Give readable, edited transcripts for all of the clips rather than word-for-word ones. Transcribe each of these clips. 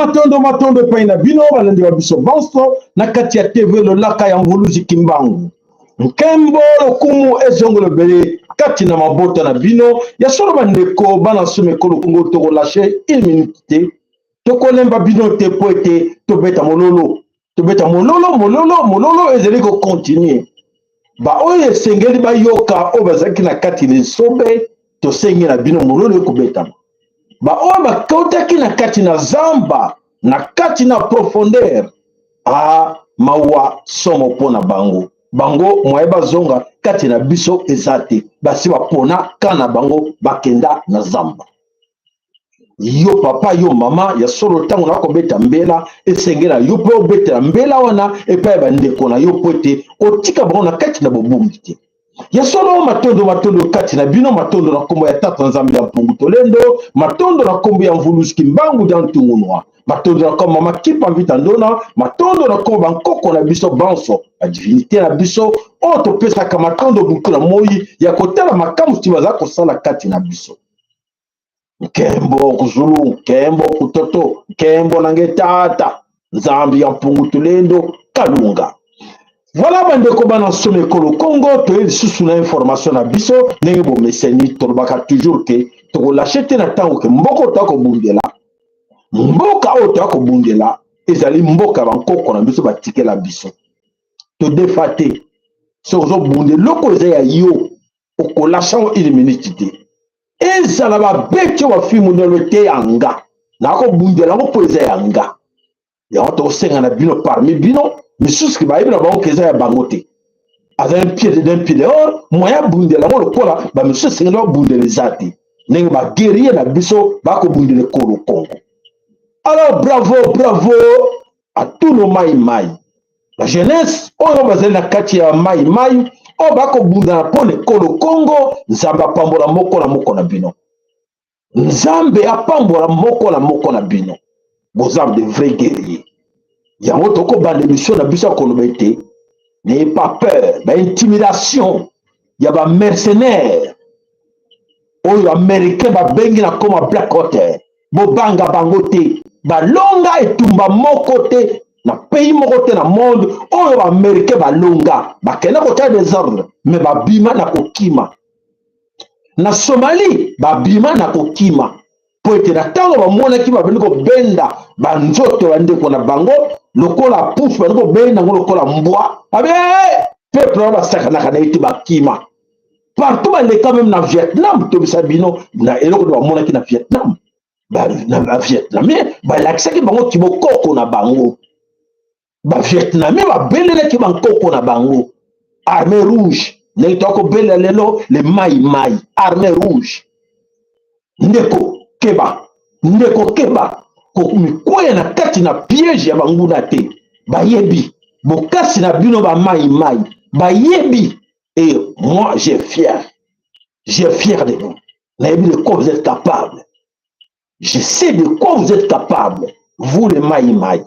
Matondo matondo epai na bino balandi ba biso banso na kati ya TV Lolaka ya Mvuluzi Kimbangu. Nkembo lokumu ezongelo ebele kati na mabota na bino ya solo bandeko bana nsoma ekolo Kongo tokolashe une minute te tokolemba bino te mpo ete tobeta mololo tobeta mololo mololo mololo ezali kokontinue baoyo esengeli bayoka oyo bazalaki na kati na esobe tosengi na bino mololo ekobetama baoyo bakotaki na kati na zamba na kati na profondeur a mawa somo mpo na bango bango mwaye bazonga kati na biso eza te basi bapona ka na bango bakenda na zamba yo papa yo mama ya solo ntango nakobeta mbela esengela yo mpe obetela mbela wana epai ya bandeko na yo mpo ete otika bango na kati na bobungi te ya solo matondo matondo kati na bino matondo na nkombo ya tata nzambe ya mpungu tolendo matondo na nkombo ya mvuluzi kimbangu dia ntungunua matondo na nkombo mama kipa mvita ndona matondo na nkombo bankoko na biso banso badivinite na biso oyo topesaka matondo butu na moi ya kotala makambo ti baza kosala kati na biso Nkembo kuzulu, nkembo kutoto, nkembo na nge tata, Nzambi ya mpungu tulendo, kalunga. Voilà bandeko bana nsoma ekolo Congo, toye lisusu na information na biso ndenge bomeseni tolobaka toujours ke tokolashe te na ntango ke mboka oyo toya kobundela mboka oyo toya kobundela ezali mboka ya bankoko na biso batikela biso todefa te soki ozobunda eloko eza ya yo okolasha yango une minute te ezala babeti oyo bafimu nano te ya nga nakobundela yango mpo eza ya nga yango tokosenga na bino parmi bino misusu bayebi na bango ke eza ya bango te aza un pied dedans un pied dehors moyen abundela yango lokola bamisusu esengeli babundela eza te ndenge baguerrier na biso bakobundela ekolo Congo alors bravo bravo à tous nos mai mai la jeunesse oyo bazali na kati ya mai mai oyo bakobundana mpo na ekolo Congo Nzambe apambola moko na moko na bino Nzambe apambola moko na moko na bino boza de vrai guerrier yango tokobanda emission na biso ya koloba ete n'ayez pas peur ba intimidation ya ba mercenaires oyo américain babengi na koma Black Water bobanga bango te balonga etumba moko te na pays moko te na monde oyo baaméricain balonga bakenda kotya desordre me babima na kokima na Somalie babima na kokima mpo ete na ntango bamonaki babandi kobenda banzoto ya bandeko na bango lokola pufu bandi kobenda yango lokola mbwa abe peuple wana basakanaka na ye te bakima partout baleka meme na Vietnam tobisa bino na eloko nde bamonaki na Vietnam na bavietnamien balakisaki bango kibokoko na bango bavietnamien babelelaki bankoko na bango armée rouge ndenge toya kobelela lelo le mai mai armée rouge ndeko keba ndeko keba komikweya na kati na piège ya banguna te bayebi bokasi na bino ba mai mai bayebi et moi j'ai fier j'ai fier de vous nayebi de quoi vous êtes capable je sais de quoi vous êtes capable vous le mai mai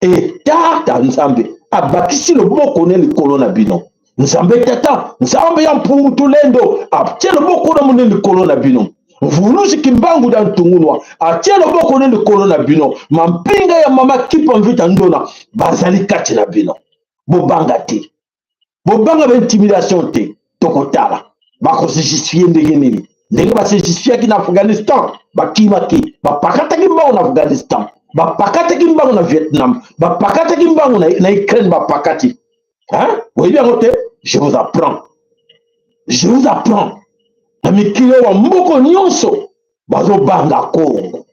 e tata nzambe abakisi loboko ne likolo na bino nzambe tata nzambe ya mpungu tulendo atie loboko na mone likolo na bino mvuluzi kimbangu da ntungunwa atie loboko ne likolo na bino mampinga ya mama kipa mvita ndona bazali kati na bino bobanga te bobanga ba intimidation te tokotala bakose justifie ndenge nini ndenge base justifiaki na Afghanistan bakimaki bapakataki mbango na Afghanistan bapakataki mbango na Vietnam bapakataki mbango na, na Ukraine bapakati hein oyebi yango te je vous apprends je vous apprends na mikili oyo bamboka nyonso bazobanga Congo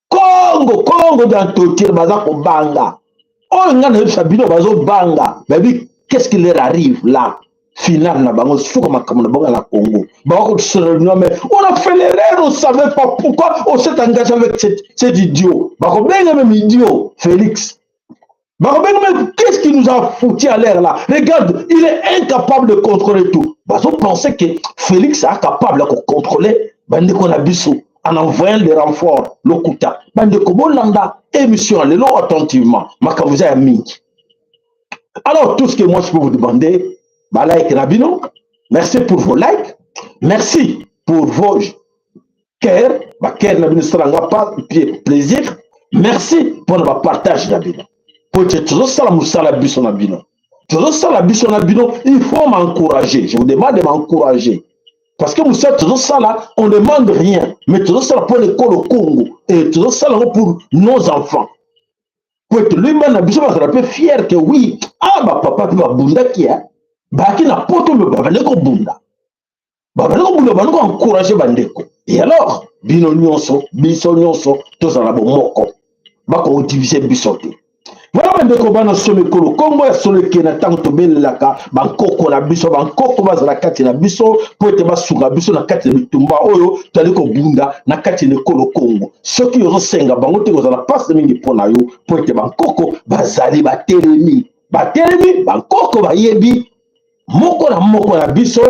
Congo Congo dans totir baza kobanga oyo ngai nayebisa bino bazobanga bayebi qu'est-ce qui leur arrive là final na bango suka makambo na bango na Congo bango kosololino mais on a fait l'erreur on savait pas pourquoi on s'est engagé avec cet, cet idiot bakobenga même idiot Félix bakobenga même qu'est-ce qui nous a foutu à l'air là regarde il est incapable de contrôler tout bazo penser que Félix est capable de contrôler bandeko na biso en envoyant des renforts lokuta bandeko bolanda émission lelo attentivement makambo eza ya mingi alors tout ce que moi je peux vous demander balike na bino merci pour vos likes merci pour vos cœur bacœur na bino esalanga pas plaisir Merci mpona bapartage na bino, po ete tozosala mosala biso na bino, tozosala biso na bino. Il faut m'encourager, je vous demande de m'encourager, parce que mosala tozosala, on demande rien, mais tozosala mpona ekolo Congo et tozosala yango pour nos enfants, po ete loyi bana biso bazala mpe fier que oui, ah, bapapa mpe babundaki, bayaki na poto, me babandi kobunda, babandi kobunda, babandi koencourager bandeko. Et alors bino nyonso, biso nyonso tozala bomoko, bakodiviser biso te. Voilà, bandeko bana solo ekolo Kongo ya solo eke na ntango tobelelaka bankoko na biso, bankoko bazala kati na biso mpo ete basunga biso na kati na bitumba oyo tozali kobunda na kati na ekolo Kongo. Soki ozosenga bango te, kozala mpasi mingi mpo na yo, mpo ete bankoko bazali batelemi, batelemi. Bankoko bayebi moko na moko na biso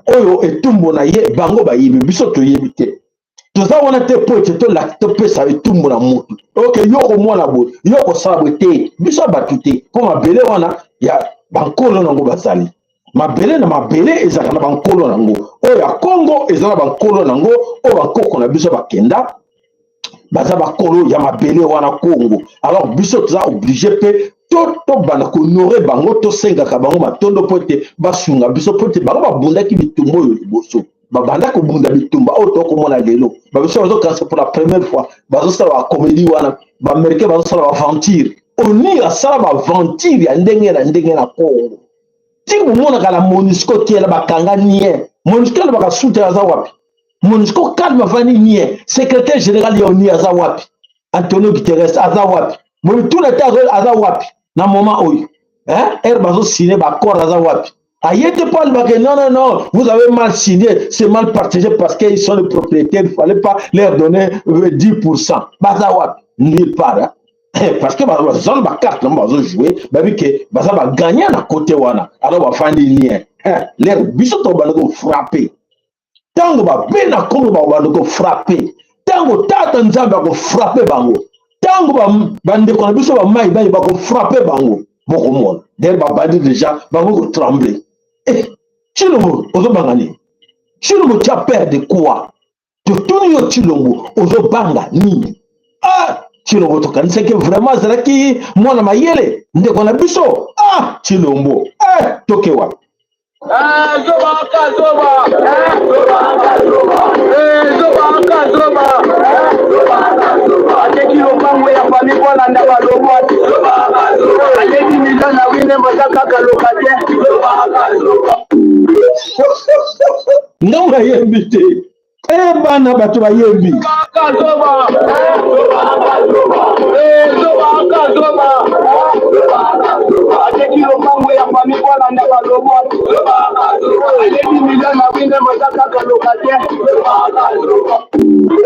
oyo etumbu na ye, bango bayebi, biso toyebi te. Toza wana te mpo ete topesa etumbu na motu oke yo komona boye, yo kosala boye te. Biso ya bato te, mpo mabele wana ya bankolo nango bazali mabele na mabele ezalaka na bankolo nango. Oyo ya Kongo eza na bankolo nango, oyo bankoko na biso bakenda, baza bakolo ya mabele wana Kongo. Alors biso toza obligé mpe tobanda kohonorer bango, tosengaka bango matondo mpo ete basunga biso, mpo ete bango babundaki bitumba oyo liboso. Babanda kobunda bitumba oyo tokomona lelo, babiso bazokanisa pour la première fois. Bazosala bacomédie wana, baaméricain bazosala baaventure, ONU asala baaventure ya ndenge na ndenge na Congo. Tiki bomonaka na MONUSCO tiela bakanga nie, MONUSCO alobaka sute aza wapi? MONUSCO calme, avandi nie. Secrétaire général ya ONU aza wapi? Antonio Guterres aza wapi? Bomituna te, aza wapi na moment oyo ere bazosigne baaccord? Aza wapi? Aye te mpo alobaka: "Non, non, non, vous avez mal signé, c'est mal partagé parce qu'ils sont les propriétaires, il fallait pas leur donner 10%." Baza wapi? Nulle part, hein? Parce que baza na bacarte nango, bazojouer, babi ke baza bagagnant na côté wana. Alors bafandi nie. Lere biso tobanda kofrapper, ntango babe na Kongo babanda kofrapper, ntango Tata Nzambe akofrapper bango, ntango bandeko na biso bamai bai bakofrapper bango, bokomona. Dere babandi déjà bango kotrembler. Eh, Tshilombo, ozobanga nini? Tshilombo, tu as peur de quoi? Totuni yo, Tshilombo, ozobanga nini? Ah, Tshilombo, tokanisaki vraiment azalaki mwana mayele, ndeko na biso. Ah, Tshilombo, eh, toke wapi? Zoba aka zoba, zoba aka zoba, ateki lopango ya famille mpo alanda balobo, aleki milio na wine, baza kaka locataire. Ngambo nayembi te. E bana bato bayembi. Aka zoba, zoba aka zoba, ateki lopango ya famille mpo alanda balobo, aleki milio na wine, baza kaka locataire.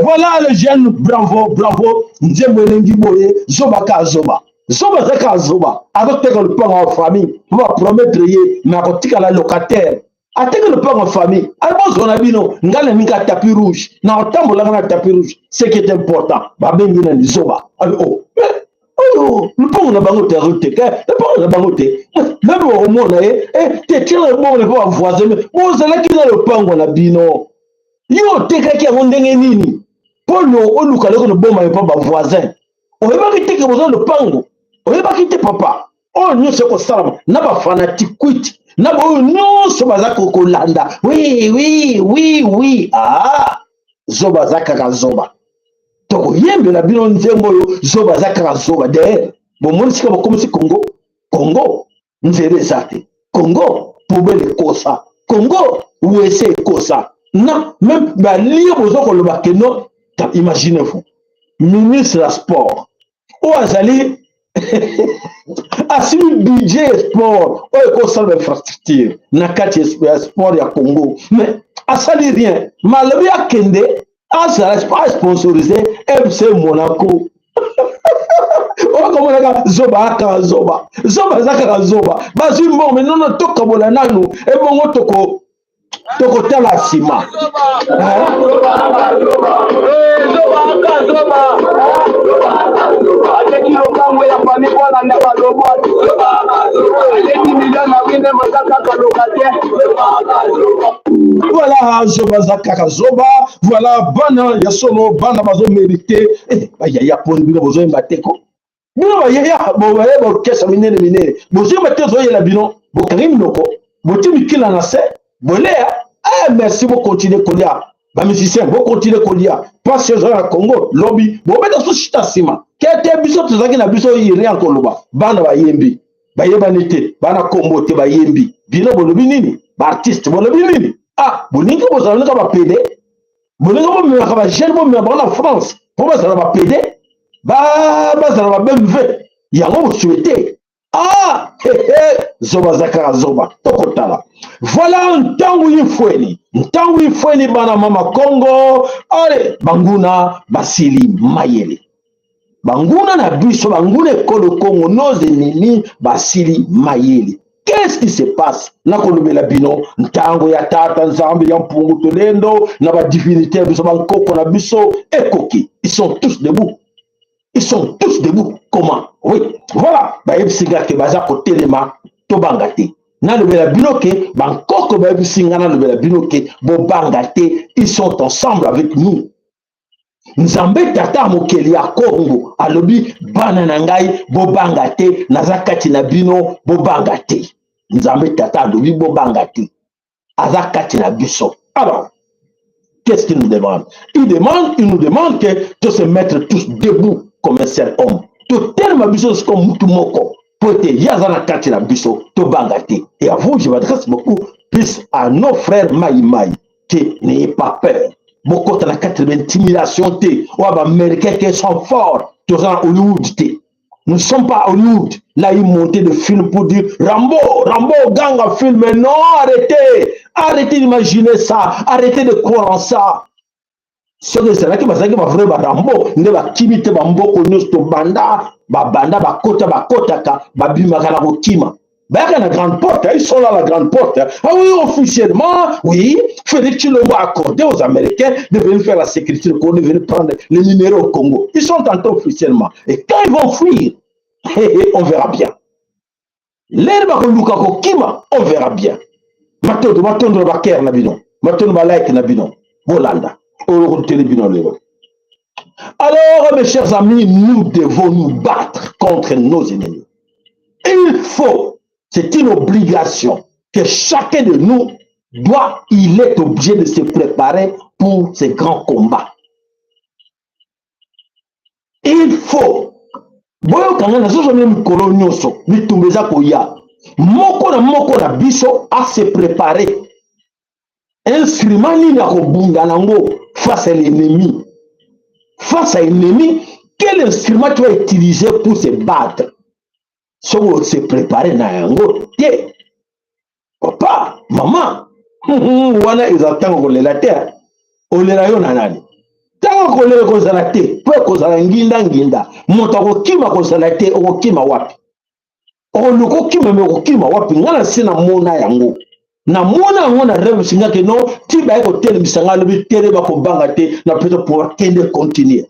Voilà le jeune, bravo, bravo. Nzembo elengi boye. Zoba ka zoba, zoba aza kaka zoba. Azoteka lopango ya famille mpo bapromettre ye, me akotikala locataire. Ateki lopango ya famille, ali bozwa na bino. Ngai nalingi tapis rouge, na kotambolaka na tapis rouge. Ce qui est important, babengi nani? Zoba. Ali o oyo lopango na bango te, azoteka lopango na bango te. Meme bakomona ye te, tina bongo mpo bavoisin me bozalaki na lopango na bino, yo otekaki yango ndenge nini mpo oluka loko loboma ye mpo bavoisin? Oyebaki te ke boza lopango? Oyebaki te, papa? Oyo nyonso ekosalama na bafanatiquite na baoyo nyonso baza kolanda. Oui, oui, oui, oui. Ah, zoba aza kaka zoba. Tokoyembela bino nzembo oyo, zoba aza kaka zoba. D'ailleurs bomoni sika bokomisi Congo. Congo nzela eza te, Congo poubelle ekosa, Congo wese ekosa na même balie. Boza koloba ke non. Imaginez-vous, ministre ya sport oyo azali asili budget ya sport oyo ekosala bainfrastructure na kati ya sport ya Congo, mais asali rien. Malobi akende azala asponsoriser FC Monaco. Okomonaka zoba akaka zoba, zoba aza kaka zoba. Bazwi mbongo, me nono tokabola nanu, ebongo toko tokotala nsima. Zoba aka zoba, ateki lopango ya famille mpo alanda balobo, aleki milio na wine, baza kaka locataire. Voilà, zoba aza kaka zoba. Voilà, bana ya solo, bana bazo mérite. Eh, bayaya poni bino bozoyemba te ko. Bino bayaya, boyaya ba orchestre minene minene. Bozoyemba te ozoyela bino, bokangi minoko, botie mikila na se, bolea. Eh, merci, bo continuer kolia. Ba musiciens, bo continuer kolia. Pasi oza na Congo, lobi, bobeta susu shita nsima. Kete biso tozalaki na biso rien koloba. Bana bayembi. Bayebani te, bana kombo te bayembi. Bino bolobi nini? Ba artiste bolobi nini? Ah, bolingi bozala nika ba pede? Bolingi bomemaka ba jeune bomema bango na France po bazala ba pede? Ba bazala ba BMW. Yango bosouhaite. Ah, he he, zoba zakara zoba. Tokotala. Voilà ntango ifweni. Ntango ifweni bana mama Congo. Allez, banguna basili mayele. Banguna na biso, banguna ekolo Congo, nos ennemis basili mayele. Qu'est-ce qui se passe? Nakolobela bino ntango ya tata Nzambe ya mpungu tolendo na ba divinité ya biso bankoko na biso ekoki. Ils sont tous debout. Ils sont tous debout. Comment? Oui. Voilà. Bayebisi nga ke baza kotelema tobanga te. Nalobela bino ke bankoko bayebisi nga nalobela bino ke bobanga te. Ils sont ensemble avec nous. Nzambe tata mokeli ya Kongo alobi bana na ngai bobanga te, naza kati na bino bobanga te. Nzambe tata alobi bobanga te, aza kati na biso. Alors, qu'est-ce qu'il nous demande? Il demande, il nous demande que de se mettre tous debout comme un seul homme. Totelema biso siko mutu moko po ete ye aza na kati na biso tobanga te. Et à vous, je m'adresse beaucoup plus à nos frères Maï Maï. Te, n'ayez pas peur. Bokota na kati na intimidation te. Oyo ba américains qui sont forts, toza na Hollywood te. Nous ne sommes pas à Hollywood. Là, ils montaient de films pour dire Rambo, Rambo, gang en film. Non, arrêtez. Arrêtez d'imaginer ça. Arrêtez de croire en ça. Soki ezalaki bazalaki ba vrai ba Rambo nde bakimi te bamboko nyonso tobanda babanda bakota bakotaka babimaka na kokima. Bayaka na grande porte, ils sont là la grande porte. Ah oui, officiellement, oui, Félix Tshilombo a accordé aux Américains de venir faire la sécurité au Congo, de venir prendre les minéraux au Congo. Ils sont entrés officiellement. Et quand ils vont fuir, on verra bien. L'air bakoluka kokima, on verra bien. Matondo, matondo ba ker na bino. Matondo ba like na bino. Bolanda. Oyo bino lelo. Alors, mes chers amis, nous devons nous battre contre nos ennemis. Il faut, c'est une obligation que chacun de nous doit, il est obligé de se préparer pour ces grands combats. Il faut. Boyokanga na zozo mpe mikolo nyonso bitumba eza koya. Moko na moko na biso a se préparer. Instrument nini akobunda nango face à l'ennemi? Face à l'ennemi, quel instrument tu vas utiliser pour se battre? Soki o se préparer na yango te, papa, mama, wana eza ntango kolela te. Olela yo na nani? Ntango kolela kozala te, mpo ekozala nginda nginda. Moto akokima kozala te, okokima wapi? Oluka okima, me okokima wapi? Nga na se namona yango. Namona yango na rêve singaki no ti baye kotelemisa ngai alobi telema kobanga te na pesa po akende continuer.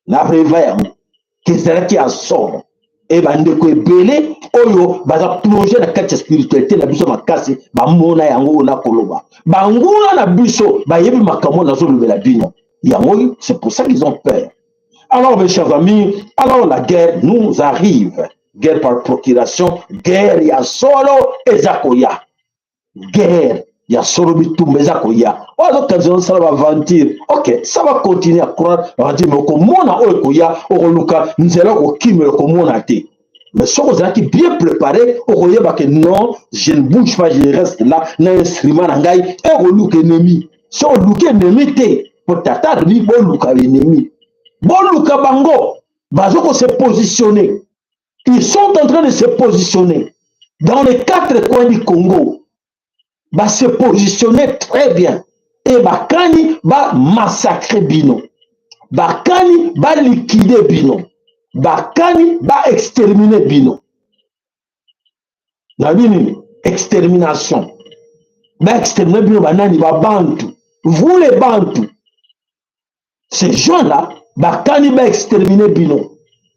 Na rêve yango kezalaki ya solo. E bandeko ebele oyo baza plonge na kati ya spiritualité na biso makasi bamona yango oyo nakoloba. Banguna na biso bayebi makambo nazolobela bino. Yango, c'est pour ça qu'ils ont peur. Alors mes chers amis, alors la guerre nous arrive. Guerre par procuration, guerre ya solo eza koya. Guerre ya solo bitumba eza koya. Oyo azokanisa osala ba aventure. Ok, ça va continuer à croire aventure, mais okomona oyo ekoya, okoluka nzela okokimela okomona te. Mais soki ozalaki bien préparé, okoyeba ke non, je ne bouge pas, je reste là na instrument na ngai e okoluka ennemi. Soki oluki ennemi te, po tata alobi boluka ennemi. Boluka bango, bazo ko se positionner. Ils sont en train de se positionner dans les quatre coins du Congo. Ba se positionner très bien. Et bakani ba massacrer bino. Bakani ba liquider bino. Bakani ba exterminer bino. Na bini extermination. Ba exterminer bino banani ba bantu. Vous les bantu. Ces gens-là, bakani ba exterminer bino.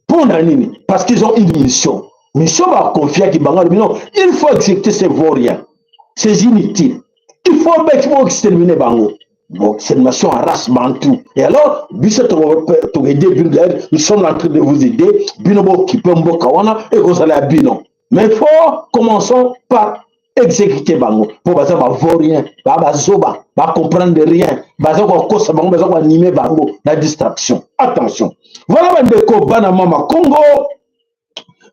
Pour nini? Parce qu'ils ont une mission. Mission ba confier qui bango bino, il faut exécuter ces vauriens, ces inutiles. Il faut bo exterminer bango. Bon, extermination en race bantou. Et alors, biso tokoaider bino, d'ailleurs, nous sommes en train de vous aider, bino bokipe mboka wana, ekozala ya bino. Mais faut commençons par exécuter bango, mpo baza bavaurien, baa bazoba, bacomprendre rien, baza kokosa bango, baza koanimer bango na distraction. Attention. Voilà bandeko bana mama Congo.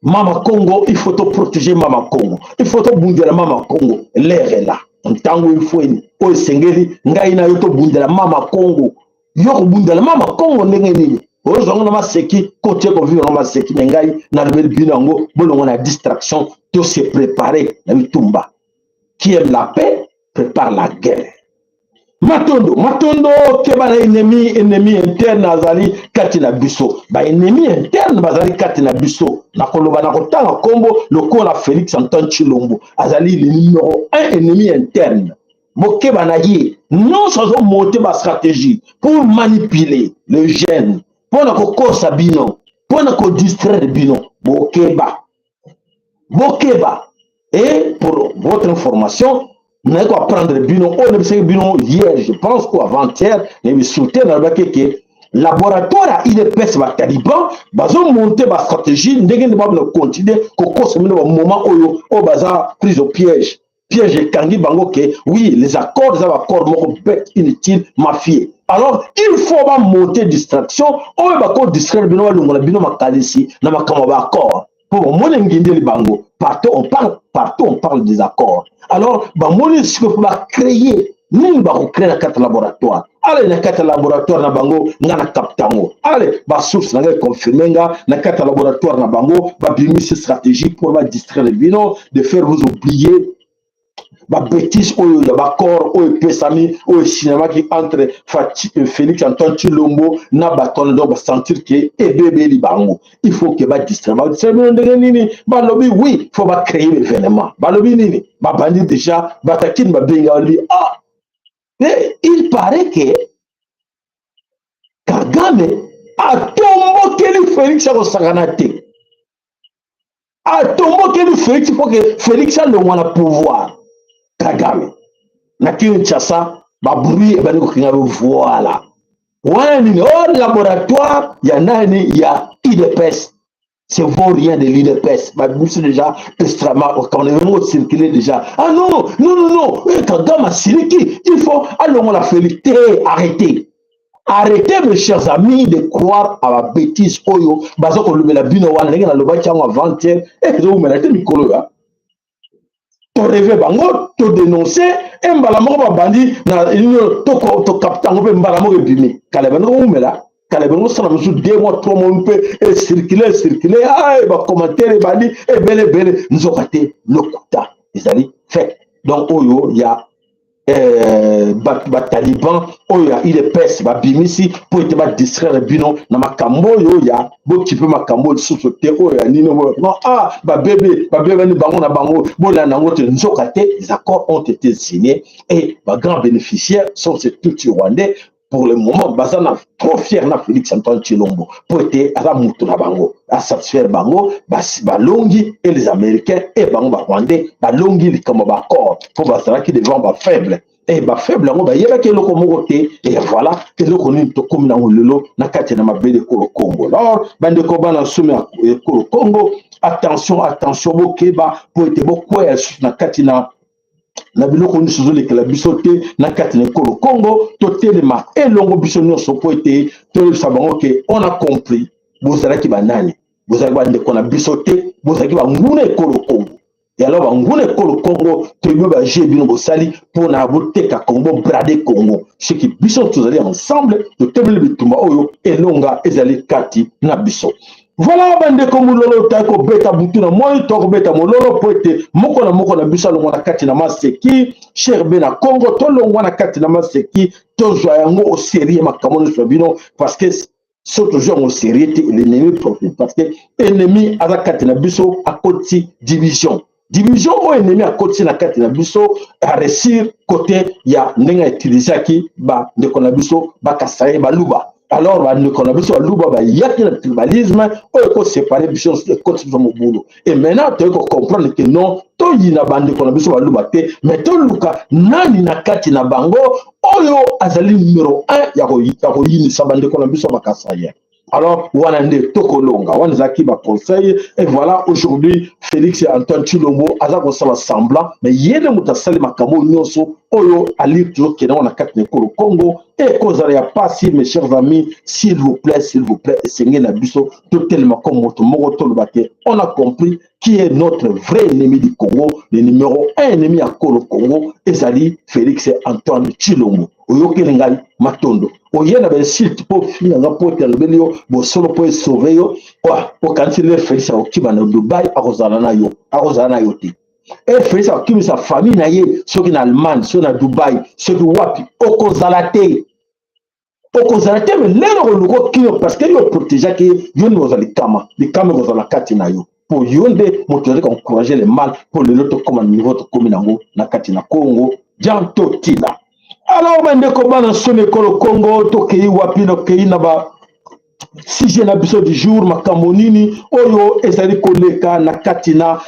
Mama Congo, il faut te protéger Mama Congo. Il faut te bundela Mama Congo. L'heure est là. Ntango ifweni oyo esengeli ngai na yo tobundela Mama Congo. Yo kobundela Mama Congo ndenge nini? Ozwango na maseki, kotie kovivre na maseki. Me ngai nalobeli bino yango, bolongo na distraction, to se préparer na bitumba. Qui aime la paix prépare la guerre. Matondo, matondo. Keba na ennemi. Ennemi interne azali kati na biso, baennemi interne bazali kati na biso. Nakoloba, na kotanga nkombo lokola Félix Antoine Tshilombo, azali le numéro 1 ennemi interne. Bokeba na ye. Nyonso azomonter bastratégie pour manipuler le jeune, mpo na kokosa bino, mpo na kodistraire bino. Bokeba, bokeba. Et pour votre information, naye koapprendre bino oyo nayebisaki bino hier, je pense, ou avant-hier, nayebi te. Nalobaki ke laboratoire ya UDPS, bataliban bazomonter bastratégie ndenge nde babina continuer kokosa bino. Bamoment oyo oyo baza prise au piège, piège ekangi bango ke oui, les accords eza baaccord moko bête, inutile, mafieux. Alors il faut bamonter distraction oyo bakodistraire bino, balongola bino makanisi na makambo ya baaccord, mpo bamoni ngindeli bango. Partout on parle, partout on parle des accords. Alors bamoni sikoyo mpo bacréer nini? Bakocréer na kati ya laboratoire. Ale, na kati ya laboratoire na bango, nga na capter yango. Ale, basource na ngai confirme nga, na kati ya laboratoire na bango babimisi stratégie pour badistraire bino, de faire vous oublier babêtise oyo ya baaccord oyo epesami, oyo esignamaki entre Félix Antoine Tshilombo na bato wana. Donc basentir ke ebebeli bango, il faut ke badistraire. Badistraire bino ndenge nini? Balobi oui, faut bacréer événement. Balobi nini? Babandi déjà, batakini babengi, balobi: ah, il paraît que Kagame atombokeli Félix, akosakana te, atombokeli Félix mpo ke Félix alongwa na pouvoir. Kagame na Kinshasa, babruit ebandi kokinga. Voilà, wana nini? O laboratoire ya nani? Ya UDPS. C'est vaut rien de l'UDPS. Babimisi déjà extrêmement, quand on circuler déjà: ah non, non, non, non, Kagame asiliki, il faut alongola Félix te. Arrêtez, arrêtez, mes chers amis, de croire à la bêtise oyo baza kolobela bino wana. Ndenge nalobaki yango avant-hier, ezowumela te, mikolo ya torêver bango, todénoncer e mbala moko babandi na tokapta yango mpe mbala moko ebimi. Kala ebandi kowumela, kala ebandi kosala mosusu 2 mois, 3 mois mpe ecirculer, ecirculer, bacommentaire ebandi ebele ebele, nzoka te, lokuta, ezali fait. Donc oyo ya bataliban oyo ya UDPS babimisi mpo ete badistraire bino na makambo oyo ya bokipe, makambo lisusu te oyo ya nini. Non, ah, babebe, babebani bango na bango, bolanda yango te. Nzoka te, les accords ont été signés et bagrands bénéficiaires sont ces Tutsi rwandais. Pour le moment baza na trop fier na Félix Antoine Tshilombo mpo ete aza mutu na bango, asatisfaire bango. Balongi et les Américains e bango barwandais balongi likambo baaccord, mpo bazalaki devant bafaible e bafaible yango, bayebaki eloko moko te. E voilà eloko nini tokómi nango lelo na kati na mabele ekolo Congo. Alors bandeko bana nsumu ya ekolo Congo, attention, attention, bokeba mpo ete bokwea lisusu na kati na biloko nyonso ezolekela biso te na kati na ekolo Congo. Totelema elongo biso nyonso mpo ete toyebisa bango ke on a compris bozalaki banani. Bozalaki bandeko na biso te, bozalaki banguna ekolo Congo. E alors banguna ekolo Congo, toyebi baje bino bosali mpona boteka Congo, bobrader Congo. Soki biso tozali ensemble, totemeli bitumba oyo, elonga ezali kati na biso. Voilà bandeko, mololo toyaki kobeta butu na moi, tokobeta mololo mpo ete moko na moko na biso alongwa na kati na maseki. Cher be na Congo, tolongwa na kati na maseki, tozwa yango au sérieux makambo nyonso ya bino, parce que so tozwa yango sérieux te, l'ennemi profite, parce que ennemi aza kati na biso, akoti division. Division oyo ennemi akoti na kati na biso, aréussir côté ya ndenge autilisaki bandeko na biso bakasa ye baluba. Alors bandeko na biso baluba bayaki na tribalisme oyo ekosepare biso, ekotisa biso mobulu. Et maintenant toyei kocomprendre que non, toyina bandeko na biso baluba te, mais toluka nani na kati na bango oyo azali numero 1 ya koyinisa bandeko na biso bakasaïens. Alors wana nde tokolonga. Wana ezalaki baconseil. Et voilà, aujourd'hui Félix Antoine Tshilombo aza kosala semblant, mais ye nde moto asali makambo nyonso oyo ali tozokende ngo na kati na ekolo Congo. Ekozala ya pasi, mes chers amis. S'il vous plaît, s'il vous plaît, esengeli na biso totelema comme moto moko, toloba te on a compris qui est notre vrai ennemi du Congo. Le numéro 1 ennemi ya kolo Congo ezali Félix Antoine Tshilombo. Oyokeli ngai matondo, oye na bainsulte mpo ofinga nga mpo ete alobeli yo bosolo mpo esauve yo. Okanisi le Félix akokima na Dubai, akozala na yo? Akozala na yo te. E Félix akokimisa famille na ye soki na Allemagne, soki na Dubai, soki wapi, okozala te, okozala te. Me lelo koluka okima parce que yo oprotégeaki ye, yo nde kozala likama. Likama ekozala kati na yo mpo yo nde moto ozali koencourage le mal, mpo lelo tokóma na niveau tokómi nango na kati na Congo diantotila. Alors bandeko bana soni ekolo Congo, tokei wapi? Tokei na ba sujet na biso du jour. Makambo nini oyo ezali koleka na kati na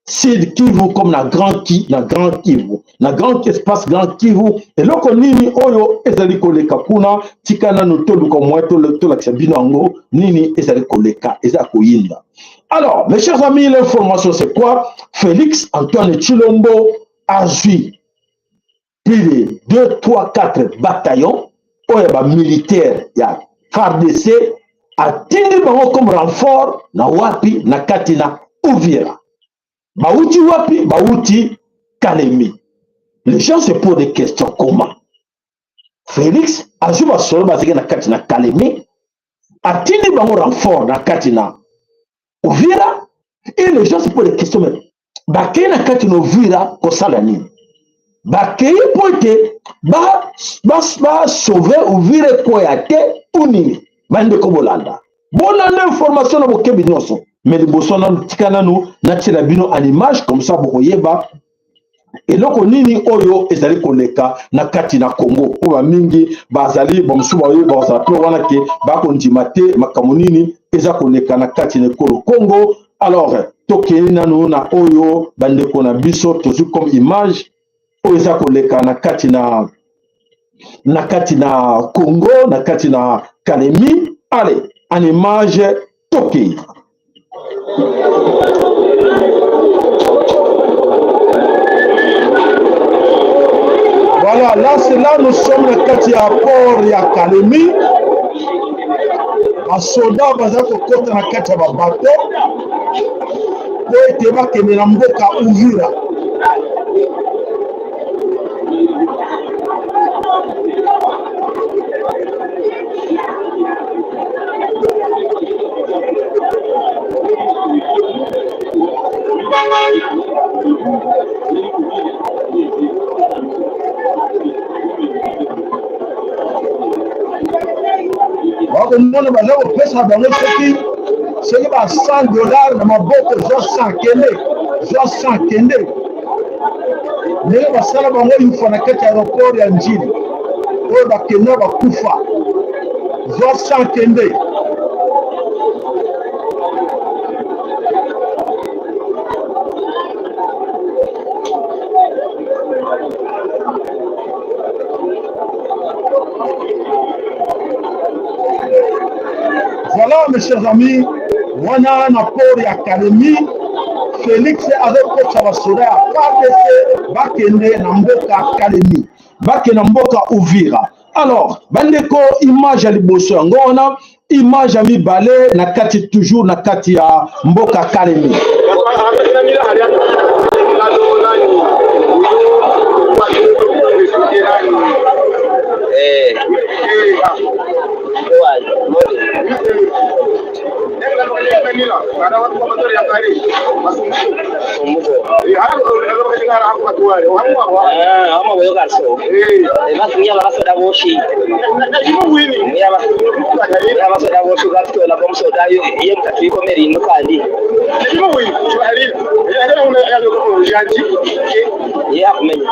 Sud Kivu comme na Grand Kivu, na grand espace Grand Kivu? Eloko nini oyo ezali koleka kuna? Tika nanu toluka moyen tolakisa bino yango nini ezali koleka, eza koyinda. Alors mes chers amis, l'information, c'est quoi? Félix Antoine Tshilombo azwi plus de 2, 3, 4 bataillons oyo ya bamilitaire ya FARDC, atindi bango comme renfort na wapi? Na kati na Uvira. Bauti wapi? Bauti Kalemi. Les gens se posent des questions: comment Félix azwi basolo bazalaki na kati na Kalemi, atindi bango renfort na kati na Uvira? Et les gens se posent des questions: mais bakei na kati na Uvira kosala nini? Bakei mpo ete basauve Uvira ekoya te ou nini? Bandeko, bolanda, bolanda information na bokebi nyonso. Mais liboso nanu, tika nanu natiela bino en image, comme ça bokoyeba eloko nini oyo ezali koleka na kati na Congo, mpo bamingi bazali, bamosusu baoyeba bazala mpe wana ke bakondima te makambo nini eza koleka na kati na ekolo Congo. Alors tokei nanu na oyo bandeko na biso tozwi comme image oyo eza koleka na kati na Congo, na kati na Kalemi. Allez, en image, tokei. Voilà, là c'est là nous sommes na kati ya port ya Kalemi. Basoda baza kokɔta na kati ya babato po ete bakende na mboka Uvira. Bakomona baza kopesa bango soki ba 100 $ na maboko: zwa 100, kende, zwa 100, kende. Ndenge basala bango yufa na kati ya aéroport ya Njili oyo bakenda bakufa: zwa 100, kende. Voilà, mes chers amis, wana na port ya Kalemi, Félix azokotisa basoda ya FARDC bakende na mboka Kalemi, bakende na mboka Uvira. Alors bandeko, image ya liboso yango wana. Image ya mibale, na kati toujours na kati ya mboka Kalemi. Basoda boshi gatola bomusoda ye mutatu ino kandi ye akumenya.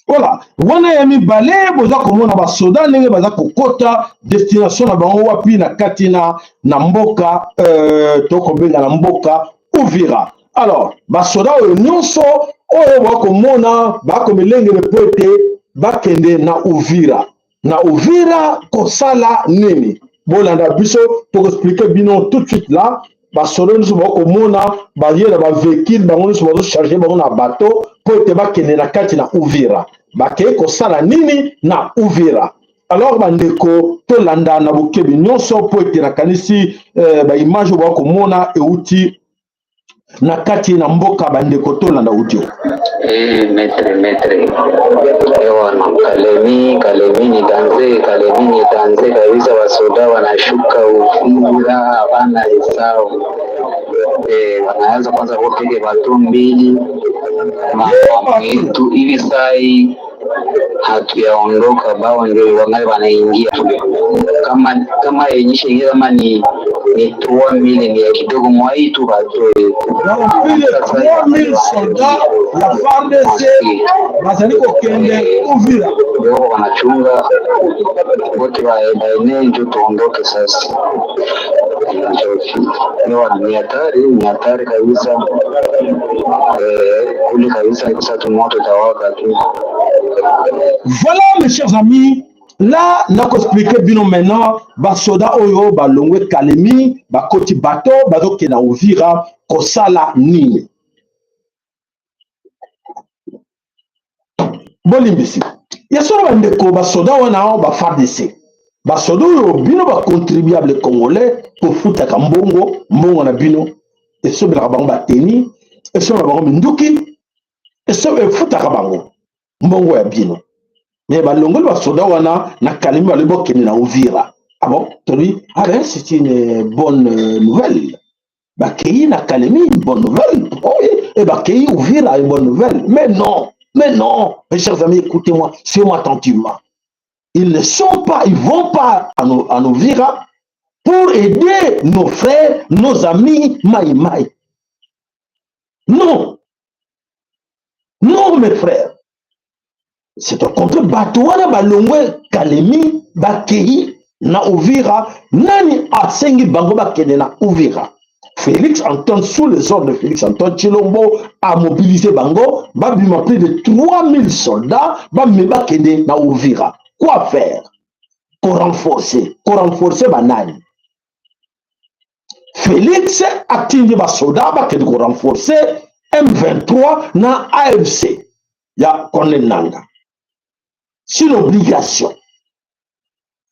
Voilà, wana ya mibale boza komona basoda ndenge baza kokota destination na bango wapi na kati na, na mboka euh, tokobenga na mboka Uvira. Alors basoda oyo nyonso oyo bakomona bakomilengele mpo ete bakende na Uvira. Na Uvira kosala nini? Bolanda biso tokoexplike bino tout de suite là. Basolo nyonso bakomona baye na bavéhicule bango nyonso bazocharge bango na bateau mpo ete bakende na kati na Uvira. Bakei kosala nini na Uvira? Alors bandeko, tolanda na bokebi nyonso mpo ete nakanisi eh, baimage oyo bakomona euti na kati na mboka. Bandeko, tolanda audio. Eh, maître, maître. Ewa na Kalemi, Kalemi ni danger, Kalemi ni danger kabisa, wasoda wanashuka Uvira, habana esau. Eh, wanaanza kwanza kupiga watu mbili mama yetu hivi sai hatuyaondoka bao ndio wangali wanaingia kama kama yenyesha ingia kama ni 3000 ni ya kidogo mwai tu batoe. Donc plus de 3000 soldats ya FARDC bazali kokende Uvira. Ndio wanachunga wote baenee ndio tuondoke sasa. Ndio ni hatari, ni hatari kabisa. Eh, kule kabisa kabisa tu moto tawaka tu. Voilà, mes chers amis, là nakoexplike bino maintenant basoda oyo balongwe Kalemi, bakoti bato, bazokende na Uvira kosala nini. Bolimbisi ya solo bandeko, basoda wana ba FARDC, basoda oyo bino bacontribuable congolais kofutaka mbongo, mbongo na bino esombelaka bango bateni, esombelaka bango minduki, efutaka bango mbongo ya bino. Me balongoli basoda wana na Kalemi, balobi bokende na Uvira. Ah bon, tolobi ah ben c'est une bonne nouvelle. Bakei na Kalemi, une bonne nouvelle. Oh, et bakei Uvira, une bonne nouvelle. Mais non, mais non, mes chers amis, écoutez-moi, suivez-moi attentivement. Ils ne sont pas, ils vont pas à Uvira pour aider nos frères, nos amis Maï Maï. Non, non, mes frères. C'est au contraire, bato wana balongwe Kalemi, bakei na Uvira. Nani asengi bango bakende na Uvira? Félix Antoine, sous les ordres de Félix Antoine Tshilombo, a mobilisé bango, babima plus de 3000 soldats, bame bakende na Uvira. Quoi faire? Ko renforcer, ko renforcer banani? Félix atindi basoda bakende ko renforcer M23 na AFC ya Corneille Nangaa. C'est une obligation.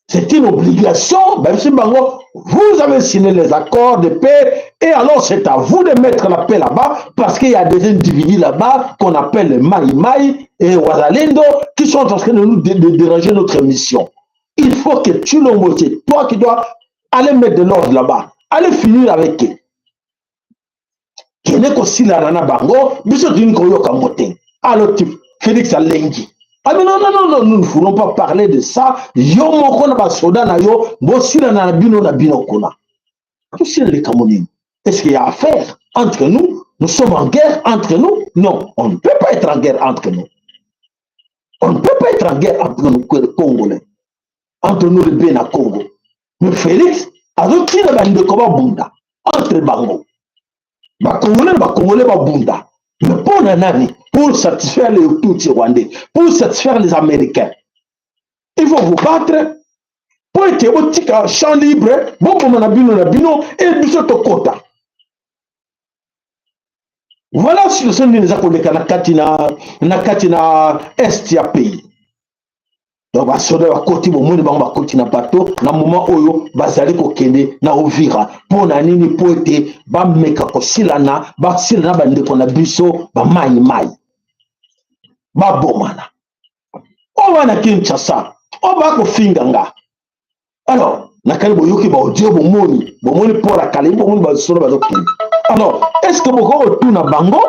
C'est une obligation. Ben, bango, vous avez signé les accords de paix et alors c'est à vous de mettre la paix là-bas parce qu'il y a des individus là-bas qu'on appelle les Maï Maï et Wazalendo qui sont en train de nous de déranger notre mission. Il faut que tu le c'est toi qui dois aller mettre de l'ordre là-bas, aller finir avec eux. Kende kosilana na bango, biso tolingi koyoka ngo te. Alors Félix alengi. Ah mais non, non, non, non, nous ne voulons pas parler de ça. Yo moko na basoda na yo, bosilana na bino kuna. Tosila likambo nini? Est-ce qu'il y a affaire entre nous? Nous sommes en guerre entre nous? Non, on ne peut pas être en guerre entre nous. On ne peut pas être en guerre entre nous, Congolais. Entre nous, le Bena Congo. Mais Félix, azotina bandeko babunda entre bango. Bakongolais na bakongolais babunda. Mais pour nani? Pour satisfaire les Tutsis rwandais, pour satisfaire les Américains. Il faut vous battre pour ete botika champ libre, boboma na bino e biso tokota. Voilà situation nini eza koleka na kati na est ya pays. Donc basoda bakoti, bomoni bango bakoti na bateau na moment oyo bazali kokende na Uvira. Mpo na nini? Mpo ete bameka kosilana, basilana bandeko na biso bamai mai, babomana. Oyo wana Kinshasa oyo bakofinga nga. Alors nakali boyoki baaudio, bomoni mpo na Kalemi, bomoni basolo bazokende. Alors est ce que bokoki kotuna bango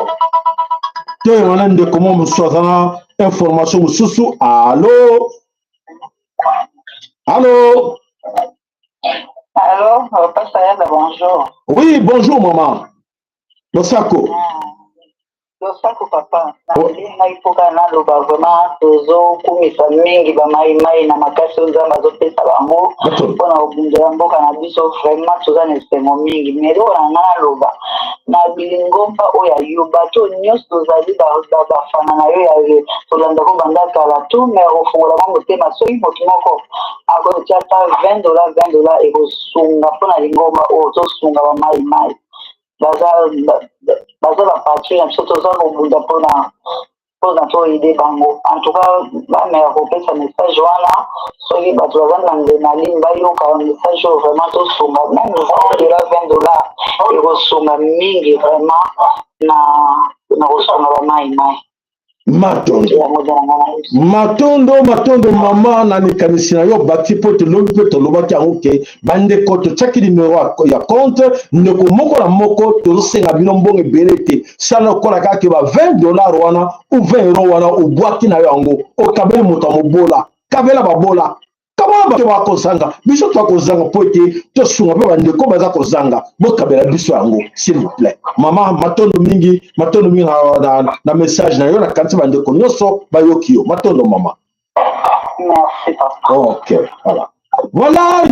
te? Wana ndeko mo mosusu aza na information mosusu. Allo? Allo? Allo, Papa Yada, bonjour. Oui, bonjour maman. Losako. Losako papa. Nalingi ngai mpoka naloba vraiment tozokumisa mingi bamaimai na makasi oyo Nzambe azopesa bango mpona kobundela mboka na biso. Vraiment toza na esengo mingi. Mais eloko na ngai naloba na lingomba oyo ya yo, bato oyo nyonso tozali bafana na yo ya tolandako banda kala tu, mais okofungola mwa motema soki moto moko akotia ata 20 $, 20 $ ekosunga mpona lingomba oyo, tosunga bamaimai baza bapatrie na biso, toza kobunda mpona toaider bango. En tout cas bameka kopesa message wana, soki bato baza na nzela ligne bayoka message oyo. Vraiment tosunga même 20 $, 20 $ ekosunga mingi vraiment na kosunga bamaimai. Matondo. Yango eza na nga na yesu. Matondo, matondo mama na likanisi na yo. Bati mpo tolobi mpe tolobaki yango ke bandeko totiaki nimero ya compte. Ndeko moko na moko, tozosenga bino mbongo ebele te. Sala lokola kaka ke ba 20 $ wana ou 20 € wana, obwaki na yo yango, okabeli moto ya mobola. Kabela babola, kabona bato bakozanga. Biso twakozanga mpo ete tosunga mpe bandeko baza kozanga. Bokabela biso yango, s'il vous plaît. Mama, matondo mingi, matondo mingi na message na yo. Nakanisi bandeko nyonso bayoki yo. Matondo mama. Merci papa. Ok, voilà.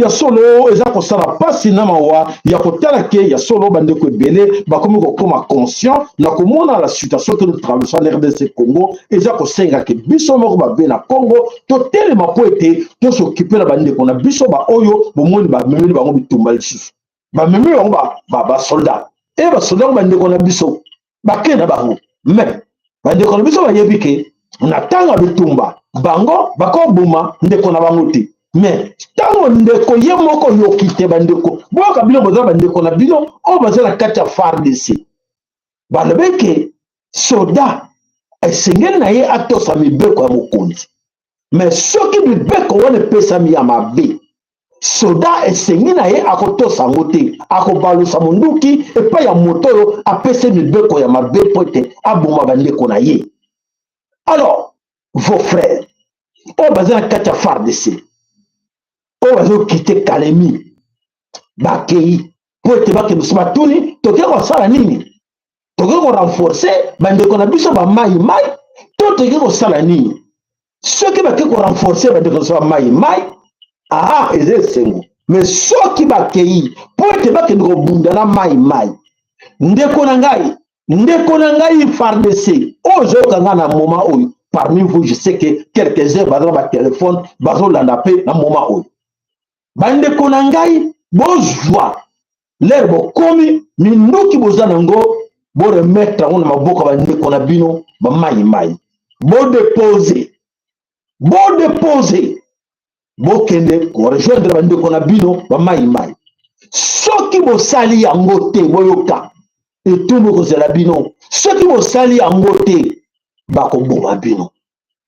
Ya solo, eza kosala mpasi na mawa ya kotala ke ya solo bandeko ebele bakomi kokóma conscient na komona la situation que nous traversons en RDC Congo. Eza kosenga ke biso moko babe na Congo totelema mpo ete tos'occuper na bandeko na biso baoyo bomoni bamemeli bango bitumba lisusu, bamemeli bango basoldat e basoldat yango. Bandeko na biso bake na bango, mais bandeko na biso bayebi ke na ntango ya bitumba bango bakoboma ndeko na bango te. Mais ntango ndeko ye moko yoki te, bandeko boyoka, bino boza bandeko na bino oyo baza na kati ya FARDC, balobi ke soda esengeli na ye atosa mibeko ya mokonzi. Mais soki mibeko wana epesami ya mabe, soda esengi na ye akotosa yango te, akobalusa monduki epai ya moto oyo apesi mibeko ya mabe mpo ete aboma bandeko na ye. Alors vos frères oyo baza na kati ya FARDC, oyo bazokite Kalemi, bakei mpo ete bakende so batuni: toke kosala nini? Toke korenforcer bandeko na biso bamai mai to toke kosala nini? Soki bake korenforcer bandeko na biso bamai mai, aha, eza esengo. Mais soki bakei mpo ete bakende kobunda na mai mai, ndeko na ngai, ndeko na ngai FARDC oyo ozoyoka ngai na moment oyo, parmi vous je sais que quelques-uns baza na batelefone, bazolanda mpe na moment oyo. Bandeko na ngai, bozwa lere bokomi minduki boza nango, boremettre yango na maboko ya bandeko na bino bamaimai. Bodéposer, bodéposer, bokende korejoindre bandeko na bino bamaimai. Soki bosali yango te, boyoka, etumbu ekozela bino. Soki bosali yango te, bakoboma bino.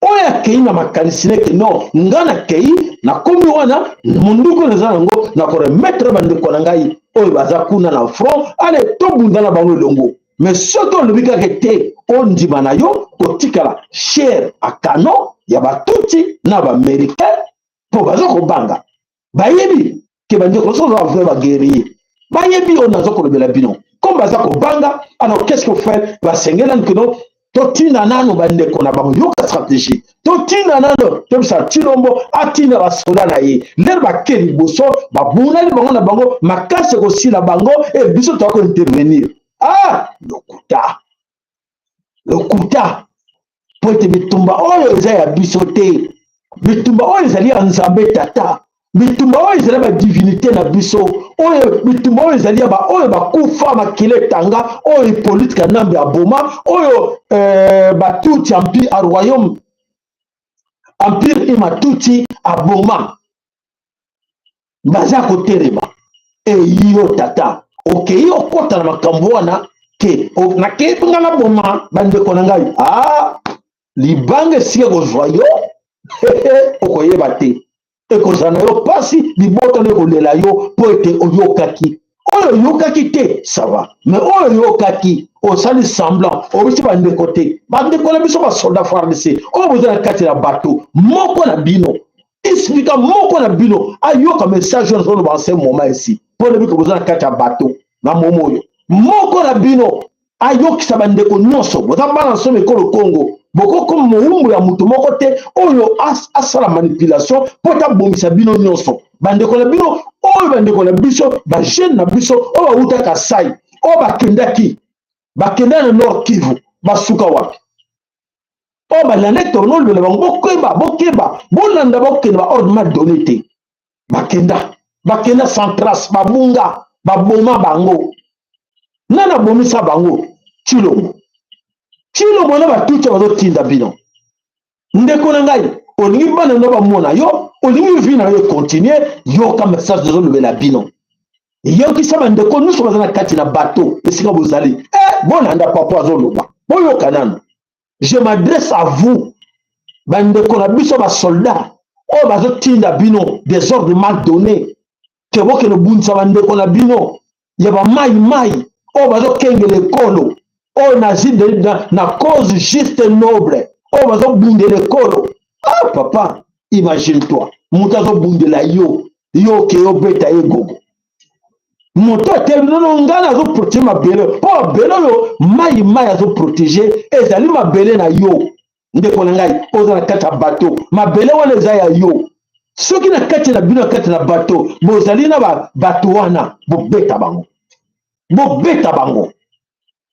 Oyo akei na makanisi neke non, nga nakei, nakomi wana, monduki oyo naza nango nakoremettre bandeko na ngai oyo baza kuna na front, ale tobunda na bango elongo. Mais soki olobi kaka te, ondima na yo kotikala chair à canon ya Batutsi na Baaméricain, mpo baza kobanga, bayebi ke bandeko nyonso baza vrai baguerrier. Bayebi oyo naza kolobela bino. Comme baza kobanga, alors qu'est ce que faire? Basengeli nanu kino totinda nano bandeko na bango. Yoka stratégie: totinda nano, tobisa Tshilombo atinda basoda na ye. Ndenge bake liboso, babundani bango na bango, makasi ekosila bango e biso toya kointervenir. Ah, lokuta, lokuta! Po ete bitumba oyo eza ya biso te, bitumba oyo ezali ya Nzambe Tata, bitumba oyo ezali ya badivinité na biso, oyo bitumba oyo ezali ya baoyo bakufa, makila etanga, oyo Hippolyte Kanambe aboma, oyo Batutsi, empire a royaume empire Imatutsi aboma. Baza kotelema. Eyo tata okei okɔta na makambo wana ke nakei mpe nga naboma bandeko na ngai. Ah, libanga esika kozwa yo, okoyeba te, ekozala na yo mpasi, libota nde ekolela yo mpo ete oyokaki oyo oyokaki te. Ça va, mais oyo oyokaki, osali semblant, obisi bandeko te. Bandeko na biso basoldat FARDC oyo boza na kati na bato moko na bino. Explika moko na bino ayoka message oyo nazoloba en ce moment ici, mpo nayebi ke boza na kati ya bato na momo oyo. Moko na bino ayokisa bandeko nyonso, boza bana nsomo ekolo Kongo, bokokoma mowumbu ya moto moko te oyo asala manipulation mpo ete abomisa bino nyonso. Bandeko na bino oyo, bandeko na biso, bajeune na biso oyo bawuta Kasai, oyo bakendaki, bakenda na Nord Kivu, basuka wapi? Oyo balanda torno na bango, bokeba, bokeba, bolanda, bokende ba ordre mal donné te. Bakenda, bakenda sans trace, babunga, baboma bango. Nani abomisa bango? Tshilombo. Tshilombo na batutsi bazotinda bino. Ndeko na ngai, olingi bana no bamona yo, olingi vie na yo ekontinue, yoka message tozolobela bino. Yokisa bandeko nyonso baza na kati na bato esika bozali. Bolanda papa azoloba, boyoka nano. Je m'adresse à vous, bandeko na biso basoldat oyo bazotinda bino des ordres mal donnés ke bokende obundisa bandeko na bino ya bamai mai oyo bazokengela ekolo oyo na cause juste noble, oyo bazobundela ekolo. Ah papa, imagine toi, moto azobundela yo, yo oke obeta ye gogo. Moto atelemi nono, ngai nazoprotege mabele, mpo mabele oyo mai mai azoprotege ezali mabele na yo. Ndeko na ngai, oza na kati ya bato, mabele wana eza ya yo. Soki na kati na bino, na kati na bato, bozali na bato wana, bobeta bango, bobeta bango.